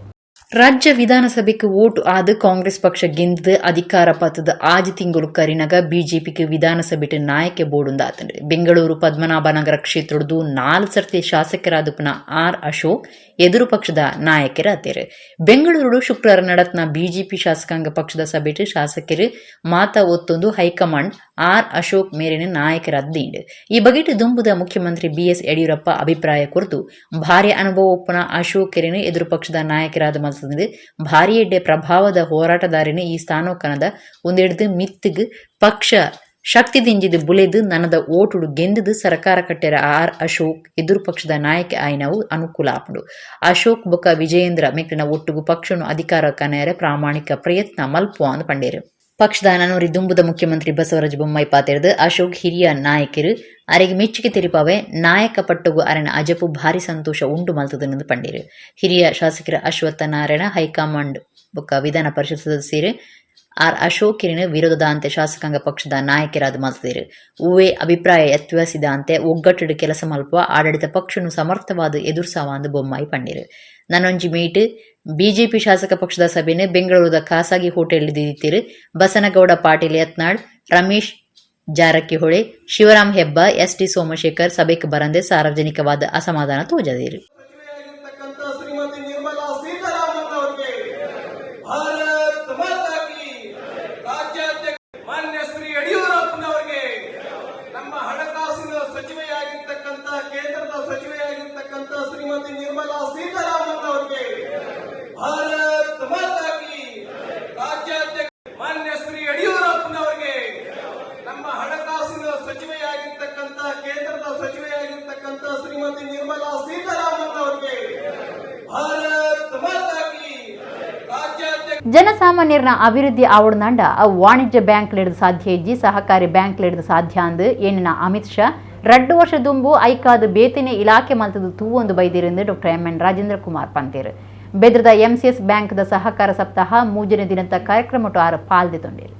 ರಾಜ್ಯ ವಿಧಾನಸಭೆಗೆ ಓಟು ಆದ ಕಾಂಗ್ರೆಸ್ ಪಕ್ಷ ಗೆಂದದು ಅಧಿಕಾರ ಪತ್ತದ ಆಜಿ ತಿಂಗಳು ಕರಿನಗ ಬಿಜೆಪಿಗೆ ವಿಧಾನಸಭೆಟ್ ನಾಯಕ ಬೋರ್ಡುಂದಾತಂಡು. ಬೆಂಗಳೂರು ಪದ್ಮನಾಭನಗರ ಕ್ಷೇತ್ರದ್ದು 4 ಸರ್ತಿ ಶಾಸಕರಾದ ಪುನಃ ಆರ್ ಅಶೋಕ್ ಎದುರು ಪಕ್ಷದ ನಾಯಕರಾತೇರು. ಬೆಂಗಳೂರು ಶುಕ್ರವಾರ ನಡತ್ನ ಬಿಜೆಪಿ ಶಾಸಕಾಂಗ ಪಕ್ಷದ ಸಭೆಟ್ ಶಾಸಕರು ಮಾತಾ ಒತ್ತೊಂದು high command R Ashok ಮೇರಿನ ನಾಯಕರಾದ್ದೀಂಡು. ಈ ಬಗೆಟ್ ದುಂಬುದ ಮುಖ್ಯಮಂತ್ರಿ ಬಿಎಸ್ ಯಡಿಯೂರಪ್ಪ ಅಭಿಪ್ರಾಯ ಕುರಿತು ಭಾರಿ ಅನುಭವ ಒಪ್ಪನ ಅಶೋಕರಿನ ಎದುರು ಪಕ್ಷದ ನಾಯಕರಾದ ಮಲ್ತಂದು ಭಾರಿ ಎಡ್ಡೆ ಪ್ರಭಾವದ ಹೋರಾಟದಾರಿನ ಈ ಸ್ಥಾನೋಕನದ ಒಂದೆಡ್ದು ಮಿತ್ತಿಗ್ ಪಕ್ಷ ಶಕ್ತಿ ದಿಂಜಿದು ಬುಲೆದು ನನದ ಓಟುಡು ಗೆಂದದು ಸರ್ಕಾರ ಕಟ್ಟೆರ ಆರ್ ಅಶೋಕ್ ಎದುರು ಪಕ್ಷದ ನಾಯಕ ಆಯ್ನವು ಅನುಕೂಲ ಆಪುಂಡು. ಅಶೋಕ್ ಬೊಕ ವಿಜಯೇಂದ್ರ ಮೆಕ್ಲಿನ ಒಟ್ಟುಗು ಪಕ್ಷನು ಅಧಿಕಾರ ಕನೆಯರೆ ಪ್ರಾಮಾಣಿಕ ಪ್ರಯತ್ನ ಮಲ್ಪುವ ಅಂದ್ ಪಂಡೇರು. ಪಕ್ಷದ ನನೋರಿ ದುಂಬುದ ಮುಖ್ಯಮಂತ್ರಿ ಬಸವರಾಜ ಬೊಮ್ಮಾಯಿ ಪಾತೆರ್ದು ಅಶೋಕ್ ಹಿರಿಯ ನಾಯಕರು ಅರೆಗೆ ಮೆಚ್ಚುಗೆ ತೆರಿಪಾವೆ ನಾಯಕ ಪಟ್ಟುಗು ಅರೆನ ಅಜಪು ಭಾರಿ ಸಂತೋಷ ಉಂಡು ಮಲ್ತದನೆಂದು ಪಂಡೇರು. ಹಿರಿಯ ಶಾಸಕರ ಅಶ್ವತ್ಥ ನಾರಾಯಣ ಹೈಕಮಾಂಡ್ ಬೊಕ್ಕ ವಿಧಾನ ಪರಿಷತ್ ಸದಸ್ಯರು ಆರ್ ಅಶೋಕಿನ ವಿರೋಧದಾಂತೆ ಶಾಸಕಾಂಗ ಪಕ್ಷದ ನಾಯಕರಾದ ಮಲ್ತದೇರು. ಹೂವೆ ಅಭಿಪ್ರಾಯ ಎತ್ವಾಸಿದಾಂತೆ ಒಗ್ಗಟ್ಟಡು ಕೆಲಸ ಮಲ್ಪ ಆಡಳಿತ ಪಕ್ಷನು ಸಮರ್ಥವಾದ ಎದುರ್ಸಾವ ಅಂದು ಬೊಮ್ಮಾಯಿ ಪಂಡೇರು. ನನೊಂಜಿ ಮೀಟ್ ಬಿಜೆಪಿ ಶಾಸಕ ಪಕ್ಷದ ಸಭೆನ್ ಬೆಂಗಳೂರುದ ಖಾಸಗಿ ಹೋಟೆಲ್ ದೀದಿತ್ತೆರ್. ಬಸನಗೌಡ ಪಾಟೀಲ್ ಯತ್ನಾಳ್, ರಮೇಶ್ ಜಾರಕಿಹೊಳಿ, ಶಿವರಾಮ್ ಹೆಬ್ಬಾರ್, ಎಸ್ ಟಿ ಸೋಮಶೇಖರ್ ಸಭೆಕ್ ಬರಂದೆ ಸಾರ್ವಜನಿಕವಾದ್ ಅಸಮಾಧಾನ ತೋಜಾದೆರ್. ಶ್ರೀಮತಿ ನಿರ್ಮಲಾ ಸೀತಾರಾಮನ್ ಅವರಿಗೆ. ಭಾರತ್ ಮಾತಾ ಕೀ! ರಾಜ್ಯಾಧ್ಯಕ್ಷ ಮಾನ್ಯ ಶ್ರೀ ಯಡಿಯೂರಪ್ಪನವರಿಗೆ, ನಮ್ಮ ಹಣಕಾಸಿನ ಸಚಿವೆಯಾಗಿರ್ತಕ್ಕಂಥ, ಕೇಂದ್ರದ ಸಚಿವೆಯಾಗಿರ್ತಕ್ಕಂಥ ಶ್ರೀಮತಿ ನಿರ್ಮಲಾ ಸೀತಾರಾಮನ್ ಅವರಿಗೆ. ಭಾರತ್ ಮಾತಾ ಕೀ! ರಾಜ್ಯಾಧ್ಯಕ್ಷ ಮಾನ್ಯ ಶ್ರೀ ಯಡಿಯೂರಪ್ಪನವರಿಗೆ, ನಮ್ಮ ಹಣಕಾಸಿನ ಸಚಿವೆಯಾಗಿರ್ತಕ್ಕಂಥ, ಕೇಂದ್ರದ ಸಚಿವೆಯಾಗಿರ್ತಕ್ಕಂಥ ಶ್ರೀಮತಿ ನಿರ್ಮಲಾ ಸೀತಾರಾಮನ್ ಅವರಿಗೆ. ಭಾರತ್ ಮಾತಾ ಕೀ! ರಾಜ್ಯಾಧ್ಯಕ್ಷ ಜನಸಾಮಾನ್ಯರನ ಅಭಿವೃದ್ಧಿ ಆವಡನಾಂಡ ಅವು ವಾಣಿಜ್ಯ ಬ್ಯಾಂಕ್ ಲೆಡ್ದು ಸಾಧ್ಯ ಇಜ್ಜಿ, ಸಹಕಾರಿ ಬ್ಯಾಂಕ್ ಲೆಡ್ದು ಸಾಧ್ಯ ಅಂದ್ ಏನಿನ ಅಮಿತ್ ಶಾ 2 ವರ್ಷ ದುಂಬು ಐಕಾದ್ ಬೇತನೆ ಇಲಾಖೆ ಮಲ್ತದ ತೂವೊಂದು ಬೈದಿರೆಂದು doctor M N Rajendra Kumar ಪಂತೇರು. ಬೆದ್ರದ MCS ಬ್ಯಾಂಕ್ದ ಸಹಕಾರ ಸಪ್ತಾಹ 3ನೇ ದಿನದ ಕಾರ್ಯಕ್ರಮ ಆರು ಪಾಲ್ದೆತೊಂಡೇರು.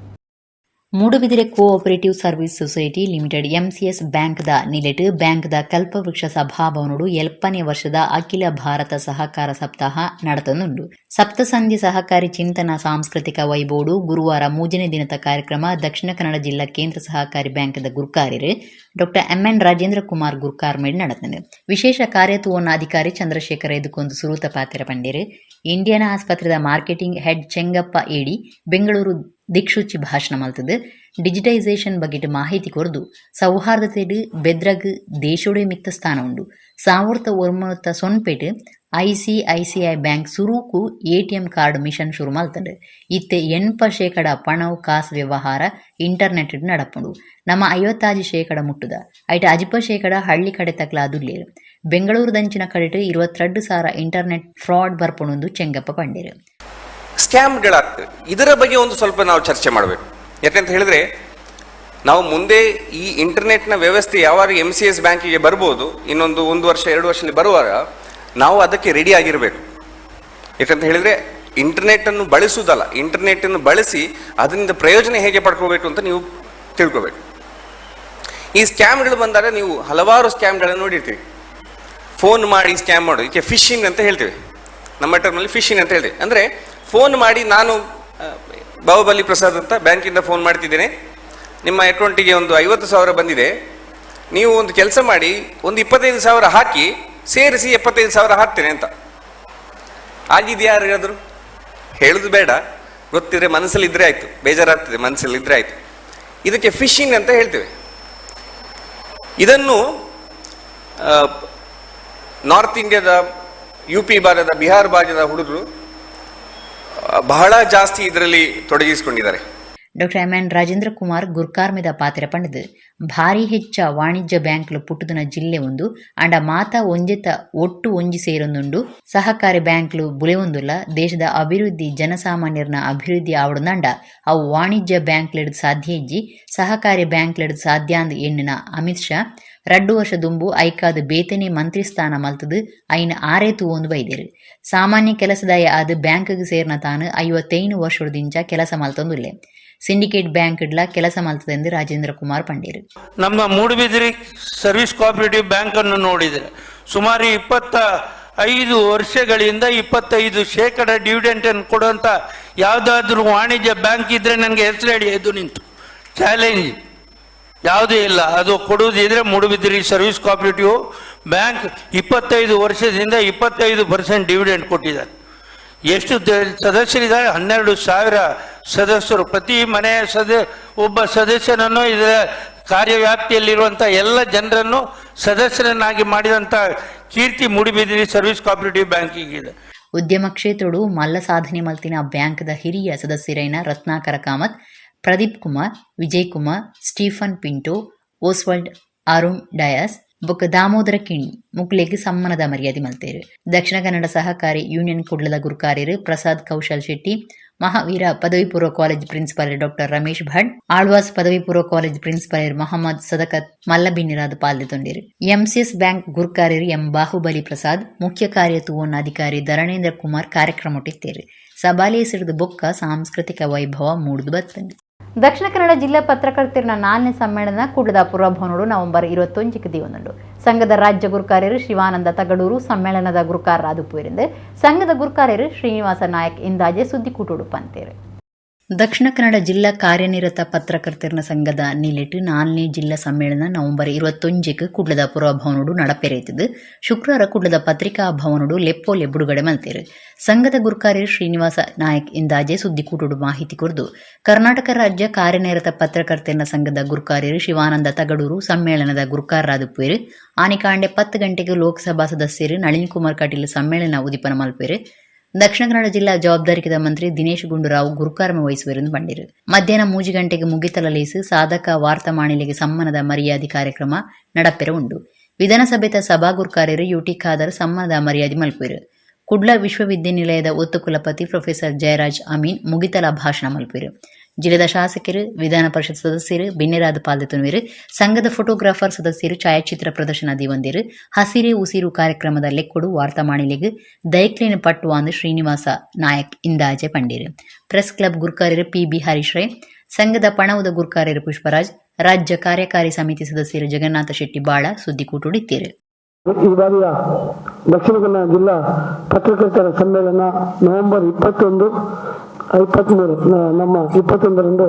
Moodbidri cooperative service society limited MCS ಬ್ಯಾಂಕ್ದ ನಿಲೆಟ್ ಬ್ಯಾಂಕ್ದ ಕಲ್ಪವೃಕ್ಷ ಸಭಾಭವನಡು 70ನೇ ವರ್ಷದ ಅಖಿಲ ಭಾರತ ಸಹಕಾರ ಸಪ್ತಾಹ ನಡತನುಂಡು. ಸಪ್ತಸಂಧಿ ಸಹಕಾರಿ ಚಿಂತನ ಸಾಂಸ್ಕೃತಿಕ ವೈಭೋಡು ಗುರುವಾರ 3ನೇ ದಿನದ ಕಾರ್ಯಕ್ರಮ ದಕ್ಷಿಣ ಕನ್ನಡ ಜಿಲ್ಲಾ ಕೇಂದ್ರ ಸಹಕಾರಿ ಬ್ಯಾಂಕ್ದ ಗುರ್ಕಾರ್ಯರು ಡಾಕ್ಟರ್ ಎಂಎನ್ ರಾಜೇಂದ್ರ ಕುಮಾರ್ ಗುರ್ಕಾರ್ಮೇಡ್ ನಡತನು. ವಿಶೇಷ ಕಾರ್ಯತುವನ್ನ ಅಧಿಕಾರಿ ಚಂದ್ರಶೇಖರ ಎದುಕೊಂದು ಸುರೂತ ಪಾತೆರ ಪಂಡೇರು. ಇಂಡಿಯಾನ ಆಸ್ಪತ್ರೆದ ಮಾರ್ಕೆಟಿಂಗ್ ಹೆಡ್ ಚೆಂಗಪ್ಪ ಏಡಿ ಬೆಂಗಳೂರು ದಿಕ್ಸೂಚಿ ಭಾಷಣ ಮಲ್ತದು ಡಿಜಿಟೈಸೇಷನ್ ಬಗೆಟ್ ಮಾಹಿತಿ ಕೊರ್ದು, ಸೌಹಾರ್ದತೆಡ್ ಬೆದ್ರಗ್ ದೇಶೋಡೆ ಮಿತ್ತ ಸ್ಥಾನ ಉಂಡು. 1990ಟ್ ಐಸಿಐಸಿಐ ಬ್ಯಾಂಕ್ ಸುರೂಕು ATM card mission ಶುರು ಮಲ್ತಂಡ್. ಇತ್ತೆ 80% ಪಣವು ಕಾಸ್ ವ್ಯವಹಾರ ಇಂಟರ್ನೆಟ್ ನಡಪುಂಡು. ನಮ್ಮ 56% ಮುಟ್ಟುದ. ಐಟ 50% ಹಳ್ಳಿ ಕಡೆ ತಕ್ಲ ಅದುಲ್ಲೇರು. ಬೆಂಗಳೂರುದಂಚಿನ ಕಡೆಟ್ 22,000 ಇಂಟರ್ನೆಟ್ ಫ್ರಾಡ್ ಬರ್ಪುಂಡು ಚೆಂಗಪ್ಪ ಪಂಡೇರು. ಸ್ಕ್ಯಾಮ್ಗಳಾಗ್ತವೆ. ಇದರ ಬಗ್ಗೆ ಒಂದು ಸ್ವಲ್ಪ ನಾವು ಚರ್ಚೆ ಮಾಡಬೇಕು. ಯಾಕಂತ ಹೇಳಿದ್ರೆ, ನಾವು ಮುಂದೆ ಈ ಇಂಟರ್ನೆಟ್ನ ವ್ಯವಸ್ಥೆ ಯಾವಾಗ ಎಮ್ಸಿಎಸ್ ಬ್ಯಾಂಕಿಗೆ ಬರ್ಬೋದು, ಇನ್ನೊಂದು ಒಂದು ವರ್ಷ, 2 ವರ್ಷದಲ್ಲಿ ಬರುವಾಗ ನಾವು ಅದಕ್ಕೆ ರೆಡಿ ಆಗಿರಬೇಕು. ಯಾಕಂತ ಹೇಳಿದ್ರೆ, ಇಂಟರ್ನೆಟ್ ಅನ್ನು ಬಳಸುವುದಲ್ಲ, ಇಂಟರ್ನೆಟ್ ಅನ್ನು ಬಳಸಿ ಅದರಿಂದ ಪ್ರಯೋಜನ ಹೇಗೆ ಪಡ್ಕೋಬೇಕು ಅಂತ ನೀವು ತಿಳ್ಕೋಬೇಕು. ಈ ಸ್ಕ್ಯಾಮ್ಗಳು ಬಂದಾಗ ನೀವು ಹಲವಾರು ಸ್ಕ್ಯಾಮ್ಗಳನ್ನು ನೋಡಿರ್ತೀವಿ. ಫೋನ್ ಮಾಡಿ ಸ್ಕ್ಯಾಮ್ ಮಾಡೋದು, ಇದಕ್ಕೆ ಫಿಶಿಂಗ್ ಅಂತ ಹೇಳ್ತೀವಿ. ನಮ್ಮ ಟರ್ಮಲ್ಲಿ ಫಿಶಿಂಗ್ ಅಂತ ಹೇಳ್ತೀವಿ. ಅಂದರೆ ಫೋನ್ ಮಾಡಿ, ನಾನು ಬಾಹುಬಲಿ ಪ್ರಸಾದ್ ಅಂತ ಬ್ಯಾಂಕಿಂದ ಫೋನ್ ಮಾಡ್ತಿದ್ದೇನೆ, ನಿಮ್ಮ ಅಕೌಂಟಿಗೆ ಒಂದು 50,000 ಬಂದಿದೆ, ನೀವು ಒಂದು ಕೆಲಸ ಮಾಡಿ, ಒಂದು 25,000 ಹಾಕಿ, ಸೇರಿಸಿ 75,000 ಹಾಕ್ತೇನೆ ಅಂತ. ಆಗಿದೆಯಾ ಯಾರಿಗಾದ್ರು? ಹೇಳುದು ಬೇಡ, ಗೊತ್ತಿದ್ರೆ, ಮನಸ್ಸಲ್ಲಿ ಇದ್ರೆ ಆಯ್ತು. ಬೇಜಾರಾಗ್ತದೆ, ಮನಸ್ಸಲ್ಲಿ ಇದ್ರೆ ಆಯ್ತು. ಇದಕ್ಕೆ ಫಿಶಿಂಗ್ ಅಂತ ಹೇಳ್ತೇವೆ. ಇದನ್ನು ನಾರ್ತ್ ಇಂಡಿಯಾದ, ಯುಪಿ ಭಾಗದ, ಬಿಹಾರ್ ಭಾಗದ ಹುಡುಗರು ಬಹಳ ಜಾಸ್ತಿ ಇದರಲ್ಲಿ ತೊಡಗಿಸಿಕೊಂಡಿದ್ದಾರೆ. Doctor M N Rajendra Kumar ಗುರ್ಕಾರ್ಮೆದ ಪಾತೆರ ಪಂಡದು, ಭಾರಿ ಹೆಚ್ಚ ವಾಣಿಜ್ಯ ಬ್ಯಾಂಕ್ಲು ಪುಟ್ಟುದನ ಜಿಲ್ಲೆ ಒಂದು ಅಂಡ ಮಾತ ಒಂಜೆತ ಒಟ್ಟು ಒಂಜಿ ಸೇರೊಂದುಂಡು. ಸಹಕಾರಿ ಬ್ಯಾಂಕ್ಲು ಬುಲೆವೊಂದುಲ್ಲ. ದೇಶದ ಅಭಿವೃದ್ಧಿ ಜನಸಾಮಾನ್ಯರನ ಅಭಿವೃದ್ಧಿ ಆವಡಂಡ ಅವು ವಾಣಿಜ್ಯ ಬ್ಯಾಂಕ್ಲೆಡ್ ಸಾಧ್ಯ ಇಜ್ಜಿ, ಸಹಕಾರಿ ಬ್ಯಾಂಕ್ಲೆಡ್ ಸಾಧ್ಯ ಅಂದ್ ಎಣ್ಣಿನ ಅಮಿತ್ ಶಾ 2 ವರ್ಷ ದುಂಬು ಐಕಾದ್ ಬೇತನೆ ಮಂತ್ರಿ ಸ್ಥಾನ ಮಲ್ತದು ಐನ್ ಆರೇ ತೂವೊಂದು ಬೈದೆರು. ಸಾಮಾನ್ಯ ಕೆಲಸದಾಯ ಆದ್ ಬ್ಯಾಂಕ್ಗ್ ಸೇರ್ನ ತಾನು 55 ವರ್ಷದಿಂಚ ಕೆಲಸ ಮಲ್ತೊಂದುಲ್ಲೆ. ಸಿಂಡಿಕೇಟ್ ಬ್ಯಾಂಕ್ ಡ್ಲ ಕೆಲಸ ಮಲ್ತದೆಂದು ರಾಜೇಂದ್ರ ಕುಮಾರ್ ಪಂಡೇರು. ನಮ್ಮ ಮೂಡುಬಿದಿರೆ service cooperative bank ಅನ್ನು ನೋಡಿದರೆ ಸುಮಾರು 25 ವರ್ಷಗಳಿಂದ 25% ಡಿವಿಡೆಂಟ್ ಅನ್ನು ಕೊಡುವಂತ ಯಾವುದಾದ್ರೂ ವಾಣಿಜ್ಯ ಬ್ಯಾಂಕ್ ಇದ್ರೆ ನನಗೆ ಹೆಸರು ಹೇಳಿ ಎದ್ದು ನಿಂತು. ಚಾಲೆಂಜ್. ಯಾವುದೂ ಇಲ್ಲ. ಅದು ಕೊಡುವುದಿದ್ರೆ ಮೂಡುಬಿದಿರೆ service cooperative bank 25 ವರ್ಷದಿಂದ 25% ಡಿವಿಡೆಂಟ್ ಕೊಟ್ಟಿದ್ದಾರೆ. ಎಷ್ಟು ಸದಸ್ಯರಿದ್ದಾರೆ? 12,000 ಸದಸ್ಯರು. ಪ್ರತಿ ಮನೆಯ ಒಬ್ಬ ಸದಸ್ಯನನ್ನು, ಇದರ ಕಾರ್ಯವ್ಯಾಪ್ತಿಯಲ್ಲಿರುವಂಥ ಎಲ್ಲ ಜನರನ್ನು ಸದಸ್ಯರನ್ನಾಗಿ ಮಾಡಿದಂಥ ಕೀರ್ತಿ ಮೂಡಿಬಿದಿರೆ ಸರ್ವಿಸ್ ಕೋಆಪರೇಟಿವ್ ಬ್ಯಾಂಕಿಗಿದೆ. ಉದ್ಯಮ ಕ್ಷೇತ್ರಡು ಮಲ್ಲ ಸಾಧನೆ ಮಲ್ತಿನ ಬ್ಯಾಂಕ್ದ ಹಿರಿಯ ಸದಸ್ಯರೈನ Ratnakar Kamath, Pradeep Kumar, Vijay Kumar, Stephen Pinto, Oswald Arun Dias ಬೊಕ್ಕ ದಾಮೋದರ ಕಿಣಿ ಮುಕ್ಲೆಗ್ ಸಮ್ಮಾನದ ಮರ್ಯಾದೆ ಮಲ್ತೇರು. ದಕ್ಷಿಣ ಕನ್ನಡ ಸಹಕಾರಿ ಯೂನಿಯನ್ ಕುಡ್ಲದ ಗುರ್ಕಾರ್ಯರು ಪ್ರಸಾದ್ ಕೌಶಲ್ ಶೆಟ್ಟಿ, ಮಹಾವೀರ ಪದವಿ ಪೂರ್ವ college principal doctor Ramesh Bhat, Alva's ಪದವಿ ಪೂರ್ವ ಕಾಲೇಜ್ ಪ್ರಿನ್ಸಿಪಾಲ್ ಮೊಹಮ್ಮದ್ ಸದಕತ್ ಮಲ್ಲಬಿನ್ನಿರಾದ್ ಪಾಲ್ದೆತೊಂಡಿರು. ಎಂಸಿಎಸ್ ಬ್ಯಾಂಕ್ ಗುರ್ಕಾರ್ಯರು ಎಂ ಬಾಹುಬಲಿ ಪ್ರಸಾದ್, ಮುಖ್ಯ ಕಾರ್ಯ ಅಧಿಕಾರಿ ಧರಣೇಂದ್ರ ಕುಮಾರ್ ಕಾರ್ಯಕ್ರಮ ಇತ್ತೇರು. ಸಬಾಲೇಸಿಡ್ದು ಬೊಕ್ಕ ಸಾಂಸ್ಕೃತಿಕ ವೈಭವ ಮೂಡ್ದು ಬತ್ತಂಡು. Dakshina Kannada ಜಿಲ್ಲಾ ಪತ್ರಕರ್ತರ ನಾಲ್ನೇ ಸಮ್ಮೇಳನ ಕುಡ್ಲದ ಪುರಭವನೋಡು ನವೆಂಬರ್ 21ಕ್ಕೆ ದಿವನುಂಡು. ಸಂಘದ ರಾಜ್ಯ ಗುರುಕಾರ್ಯರು ಶಿವಾನಂದ ತಗಡೂರು ಸಮ್ಮೇಳನದ ಗುರುಕಾರರಾದ ಪೂರಿಂದ ಸಂಘದ ಗುರುಕಾರ್ಯರು ಶ್ರೀನಿವಾಸ ನಾಯಕ್ ಇಂದಾಜೆ ಸುದ್ದಿಕೂಟೋಡು ಪಂತೇರು. ದಕ್ಷಿಣ ಕನ್ನಡ ಜಿಲ್ಲಾ ಕಾರ್ಯನಿರತ ಪತ್ರಕರ್ತರ ಸಂಘದ ನಿಲೆಟ್ ನಾಲ್ನೇ ಜಿಲ್ಲಾ ಸಮ್ಮೇಳನ ನವೆಂಬರ್ 21ಕ್ಕೆ ಕುಡ್ಲದ ಪುರಭವನೋಡು ನಡಪೆರೈತದು. ಶುಕ್ರವಾರ ಕುಡ್ಲದ ಪತ್ರಿಕಾ ಭವನೋಡು ಲೆಪ್ಪೋಲೆ ಬಿಡುಗಡೆ ಮಲ್ತೇರು. ಸಂಘದ ಗುರುಕಾರ್ಯರು ಶ್ರೀನಿವಾಸ ನಾಯಕ್ ಇಂದಾಜೆ ಸುದ್ದಿಕೂಟೋಡು ಮಾಹಿತಿ ಕೊರ್ದು, ಕರ್ನಾಟಕ ರಾಜ್ಯ ಕಾರ್ಯನಿರತ ಪತ್ರಕರ್ತರ ಸಂಘದ ಗುರುಕಾರ್ಯರು ಶಿವಾನಂದ ತಗಡೂರು ಸಮ್ಮೇಳನದ ಗುರುಕಾರರಾದ ಪೇರು. ಆನಿಕಾಂಡೆ 10 ಗಂಟೆಗೆ ಲೋಕಸಭಾ ಸದಸ್ಯರು ನಳಿನ್ ಕುಮಾರ್ ಕಟೀಲ್ ಸಮ್ಮೇಳನ ಉದಿಪನ ಮಲ್ಪೇರು. ದಕ್ಷಿಣ ಕನ್ನಡ ಜಿಲ್ಲಾ ಜವಾಬ್ದಾರಿಕದ ಮಂತ್ರಿ ದಿನೇಶ್ ಗುಂಡೂರಾವ್ ಗುರುಕಾರ್ಮ ವಹಿಸುವರೆಂದು ಬಂಡಿರು. ಮಧ್ಯಾಹ್ನ 3 ಗಂಟೆಗೆ ಮುಗಿತಲಲೇಸು ಸಾಧಕ ವಾರ್ತಾಮಾಣಿಲೆಗೆ ಸಮ್ಮಾನದ ಮರ್ಯಾದೆ ಕಾರ್ಯಕ್ರಮ ನಡಪೆರ ಉಂಡು. ವಿಧಾನಸಭೆತ ಸಭಾ ಗುರುಕಾರ್ಯರು ಯುಟಿ ಖಾದರ್ ಸಮ್ಮಾನದ ಮರ್ಯಾದೆ ಮಲ್ಪೆರು. ಕುಡ್ಲ ವಿಶ್ವವಿದ್ಯಾನಿಲಯದ ಒತ್ತು ಕುಲಪತಿ ಪ್ರೊಫೆಸರ್ ಜಯರಾಜ್ ಅಮೀನ್ ಮುಗಿತಲ ಭಾಷಣ ಮಲ್ಪೆರು. ಜಿಲ್ಲೆದ ಶಾಸಕರು, ವಿಧಾನ ಪರಿಷತ್ ಸದಸ್ಯರು ಬಿನ್ನೆರಾದ ಪಾಲ್ದೆತೊನುವೆರು. ಸಂಘದ ಫೋಟೋಗ್ರಾಫರ್ ಸದಸ್ಯರು ಛಾಯಾಚಿತ್ರ ಪ್ರದರ್ಶನ ದಿವಂದಿರು. ಹಸಿರೇ ಉಸಿರು ಕಾರ್ಯಕ್ರಮದ ಲೆಕ್ಕೊಡು ವಾರ್ತಾಮಾಣಿಲೆಗ್ ದೈಕ್ಲಿನ ಪಟ್ಟುವಾಂದು ಶ್ರೀನಿವಾಸ ನಾಯಕ್ ಇಂದಾಜೆ ಪಂಡೀರು. ಪ್ರೆಸ್ ಕ್ಲಬ್ ಗುರುಕಾರ್ಯರು ಪಿ.ಬಿ. ಹರೀಶ್ ರೈ, ಸಂಘದ ಪಣವುದ ಗುರುಕಾರ್ಯರು ಪುಷ್ಪರಾಜ್, ರಾಜ್ಯ ಕಾರ್ಯಕಾರಿ ಸಮಿತಿ ಸದಸ್ಯರು ಜಗನ್ನಾಥ ಶೆಟ್ಟಿ ಬಾಳ ಸುದ್ದಿಕೂಟುಡಿತ್ತೀರು. ಈ ಬಾರಿಯ ದಕ್ಷಿಣ ಕನ್ನಡ ಜಿಲ್ಲಾ ಪತ್ರಕರ್ತರ ಸಮ್ಮೇಳನ ನವೆಂಬರ್ 21, 23 ನಮ್ಮ 21ರಂದು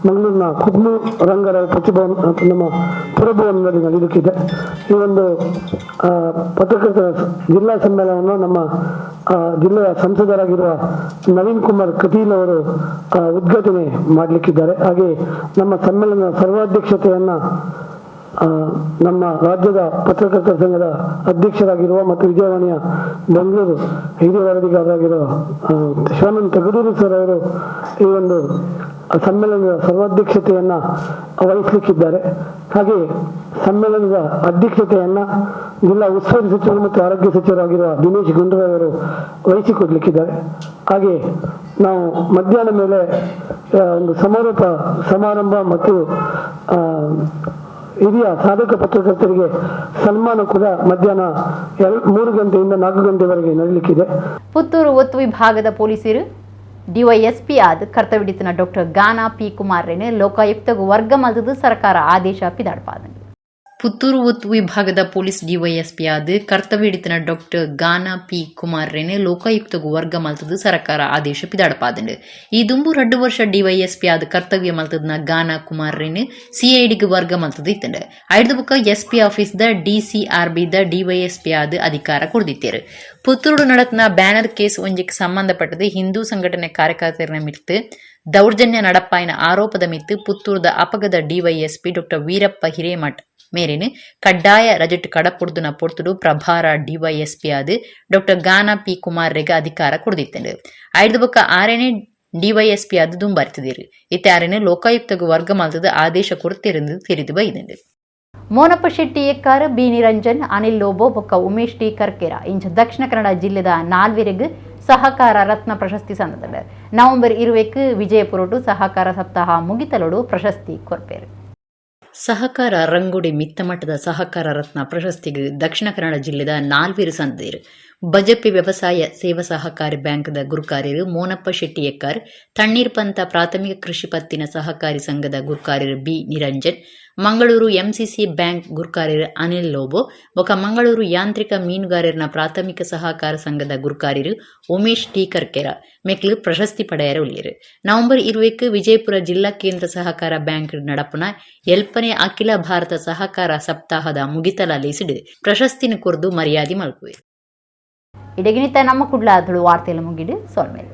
ಮಂಗಳೂರಿನ ಕುದ್ಮು ರಂಗರಾವ್ ಪ್ರತಿಭವನ ನಮ್ಮ ಪುರಭವನದಲ್ಲಿ ನಡೆಯಲಿಕ್ಕಿದೆ. ಈ ಒಂದು ಪತ್ರಕರ್ತರ ಜಿಲ್ಲಾ ಸಮ್ಮೇಳನವನ್ನು ನಮ್ಮ ಜಿಲ್ಲೆಯ ಸಂಸದರಾಗಿರುವ ನವೀನ್ ಕುಮಾರ್ ಕಟೀಲ್ ಅವರು ಉದ್ಘಾಟನೆ ಮಾಡಲಿಕ್ಕಿದ್ದಾರೆ. ಹಾಗೆ ನಮ್ಮ ಸಮ್ಮೇಳನದ ಸರ್ವಾಧ್ಯಕ್ಷತೆಯನ್ನು ನಮ್ಮ ರಾಜ್ಯದ ಪತ್ರಕರ್ತರ ಸಂಘದ ಅಧ್ಯಕ್ಷರಾಗಿರುವ ಮತ್ತು ವಿಜಯವಾಣಿಯ ಬೆಂಗಳೂರು ಹಿರಿಯ ವರದಿಗಾರರಾಗಿರುವ ಶಿವಾನಂದ ತಗಡೂರು ಸರ್ ಅವರು ಈ ಒಂದು ಸಮ್ಮೇಳನದ ಸರ್ವಾಧ್ಯಕ್ಷತೆಯನ್ನು ವಹಿಸಲಿಕ್ಕಿದ್ದಾರೆ. ಹಾಗೆ ಸಮ್ಮೇಳನದ ಅಧ್ಯಕ್ಷತೆಯನ್ನು ಜಿಲ್ಲಾ ಉಸ್ತುವಾರಿ ಸಚಿವರು ಮತ್ತು ಆರೋಗ್ಯ ಸಚಿವರಾಗಿರುವ ದಿನೇಶ್ ಗುಂಡೂರಾವ್ ಅವರು ವಹಿಸಿಕೊಡ್ಲಿಕ್ಕಿದ್ದಾರೆ. ಹಾಗೆ ನಾವು ಮಧ್ಯಾಹ್ನ ಮೇಲೆ ಒಂದು ಸಮಾರೋಪ ಸಮಾರಂಭ ಮತ್ತು ಹಿರಿಯ ಸಾಧಕ ಪತ್ರಕರ್ತರಿಗೆ ಸನ್ಮಾನ ಕೂಡ ಮಧ್ಯಾಹ್ನ 3 ಗಂಟೆಯಿಂದ 4 ಗಂಟೆವರೆಗೆ ನಡೆಯಲಿಕ್ಕಿದೆ. ಪುತ್ತೂರು ಒತ್ತು ವಿಭಾಗದ ಪೊಲೀಸರು ಡಿವೈಎಸ್ಪಿ ಆದ ಕರ್ತವ್ಯಡಿತನ ಡಾಕ್ಟರ್ ಗಾನಾ ಪಿ ಕುಮಾರ್ ರೇನೆ ಲೋಕಾಯುಕ್ತಗೂ ವರ್ಗ ಮಲ್ತದು ಸರ್ಕಾರ ಆದೇಶ ಪಿದಾಡ್ಪಾದ. ಪುತ್ತೂರು ಒತ್ತು ವಿಭಾಗದ ಪೊಲೀಸ್ ಡಿವೈಎಸ್ಪಿ ಆದ ಕರ್ತವ್ಯಡಿತನ ಡಾಕ್ಟರ್ ಗಾನಾ ಪಿ ಕುಮಾರ್ ರೇನೆ ಲೋಕಾಯುಕ್ತಗೂ ವರ್ಗ ಮಲ್ತದು ಸರ್ಕಾರ ಆದೇಶ ಪಿದಾಡ್ಪಾದಂಡು. ಈ ದುಂಬು 2 ವರ್ಷ ಡಿವೈಎಸ್ಪಿ ಆದ ಕರ್ತವ್ಯ ಮಲ್ತದನ ಗಾನಾ ಕುಮಾರ್ ರೇನೆ ಸಿಐಡಿಗೆ ವರ್ಗ ಮಲ್ತದು ಇತ್ತಂಡು. ಐದು ಬುಕ್ಕ SP office the ಡಿಸಿಆರ್ಬಿ the DYSP ಆದ ಅಧಿಕಾರ ಕೊಡ್ದಿತ್ತೇರು. ಪುತ್ತೂರು ನಡತ್ನ ಬ್ಯಾನರ್ ಕೇಸ್ ಒಂಜಿಗೆ ಸಂಬಂಧಪಟ್ಟது ಹಿಂದೂ ಸಂಘಟನೆ ಕಾರ್ಯಕರ್ತರ ಮಿತ್ತು ದೌರ್ಜನ್ಯ ನಡಪಾಯಿನ ಆರೋಪದ ಮಿತ್ತು ಪುತ್ತೂರದ ಅಪಗದ ಡಿವೈಎಸ್ಪಿ ಡಾಕ್ಟರ್ ವೀರಪ್ಪ ಹಿರೇಮಠ್ ಮೇರಿನ ಕಡ್ಡಾಯ ರಜೆಟ್ ಕಡಪುಡ್ದುನ ಪೊರ್ತುಡು ಪ್ರಭಾರ ಡಿವೈಎಸ್ಪಿ ಆದ ಡಾಕ್ಟರ್ ಗಾನಾ ಪಿ ಕುಮಾರ್ ರೆಗ್ ಅಧಿಕಾರ ಕೊಡ್ದಿತ್ತಂಡು. ಐದು ಬೊಕ್ಕ ಆರನೇ ಡಿವೈಎಸ್ಪಿ ಆದ ದುಂಬಾರಿತಿದ್ದೀರು. ಇತ್ತೆ ಆರನೇ ಲೋಕಾಯುಕ್ತಗ ವರ್ಗ ಮಲ್ತದ ಆದೇಶ ಕೊಡ್ತಿರಂದು ತೆರಿದು ಬೈದಂಡು. ಮೋನಪ್ಪ ಶೆಟ್ಟಿ ಎಕ್ಕಾರ, ಬಿ ನಿರಂಜನ್, ಅನಿಲ್ ಲೋಬೋ ಬೊಕ್ಕ ಉಮೇಶ್ ಟಿ ಕರ್ಕೇರ ಇಂಚ ದಕ್ಷಿಣ ಕನ್ನಡ ಜಿಲ್ಲೆದ ನಾಲ್ವೆರೆಗ್ ಸಹಕಾರ ರತ್ನ ಪ್ರಶಸ್ತಿ ಸಂದದಂಡು. ನವೆಂಬರ್ 20ಕ್ಕೆ ವಿಜಯಪುರಟು ಸಹಕಾರ ಸಪ್ತಾಹ ಮುಗಿತಲೋಡು ಪ್ರಶಸ್ತಿ ಕೊರ್ಪೇರು. ಸಹಕಾರ ರಂಗುಡಿ ಮಿತ್ತಮಟ್ಟದ ಸಹಕಾರ ರತ್ನ ಪ್ರಶಸ್ತಿಗೆ ದಕ್ಷಿಣ ಕನ್ನಡ ಜಿಲ್ಲೆದ ನಾಲ್ವರು ಸಂದೇರು. ಬಜಪೆ ವ್ಯವಸಾಯ ಸೇವಾ ಸಹಕಾರಿ ಬ್ಯಾಂಕ್ದ ಗುರುಕಾರ್ಯರು ಮೋನಪ್ಪ ಶೆಟ್ಟಿ ಎಕ್ಕಾರ್, ತಣ್ಣೀರ್ಪಂತ ಪ್ರಾಥಮಿಕ ಕೃಷಿ ಪತ್ತಿನ ಸಹಕಾರಿ ಸಂಘದ ಗುರುಕಾರ್ಯರು B Niranjan, Mangaluru MCC bank ಗುರುಕಾರ್ಯರು Anil Lobo ಬೊಕ ಮಂಗಳೂರು ಯಾಂತ್ರಿಕ ಮೀನುಗಾರರನ ಪ್ರಾಥಮಿಕ ಸಹಕಾರ ಸಂಘದ ಗುರುಕಾರ್ಯರು ಉಮೇಶ್ ಟಿ ಕರ್ಕೆರ ಮೆಕ್ಲು ಪ್ರಶಸ್ತಿ ಪಡೆಯರ ಉಳ್ಳೇರು. ನವೆಂಬರ್ 20ಕ್ಕೆ ವಿಜಯಪುರ ಜಿಲ್ಲಾ ಕೇಂದ್ರ ಸಹಕಾರ ಬ್ಯಾಂಕ್ ನಡಪುನ ಎಲ್ಪನೆ ಅಖಿಲ ಭಾರತ ಸಹಕಾರ ಸಪ್ತಾಹದ ಮುಗಿತಲ ಲೇಸಿಡು ಪ್ರಶಸ್ತಿನ ಕೊರ್ದು ಮರ್ಯಾದೆ ಮಲ್ಪುವೆ. ಇಡಗಿನಿತ ನಮ್ಮ ಕುಡ್ಲ ತುಳು ವಾರ್ತೆಯಲ್ಲಿ ಮುಗಿಡು ಸೋಲ್ಮೇಲೆ.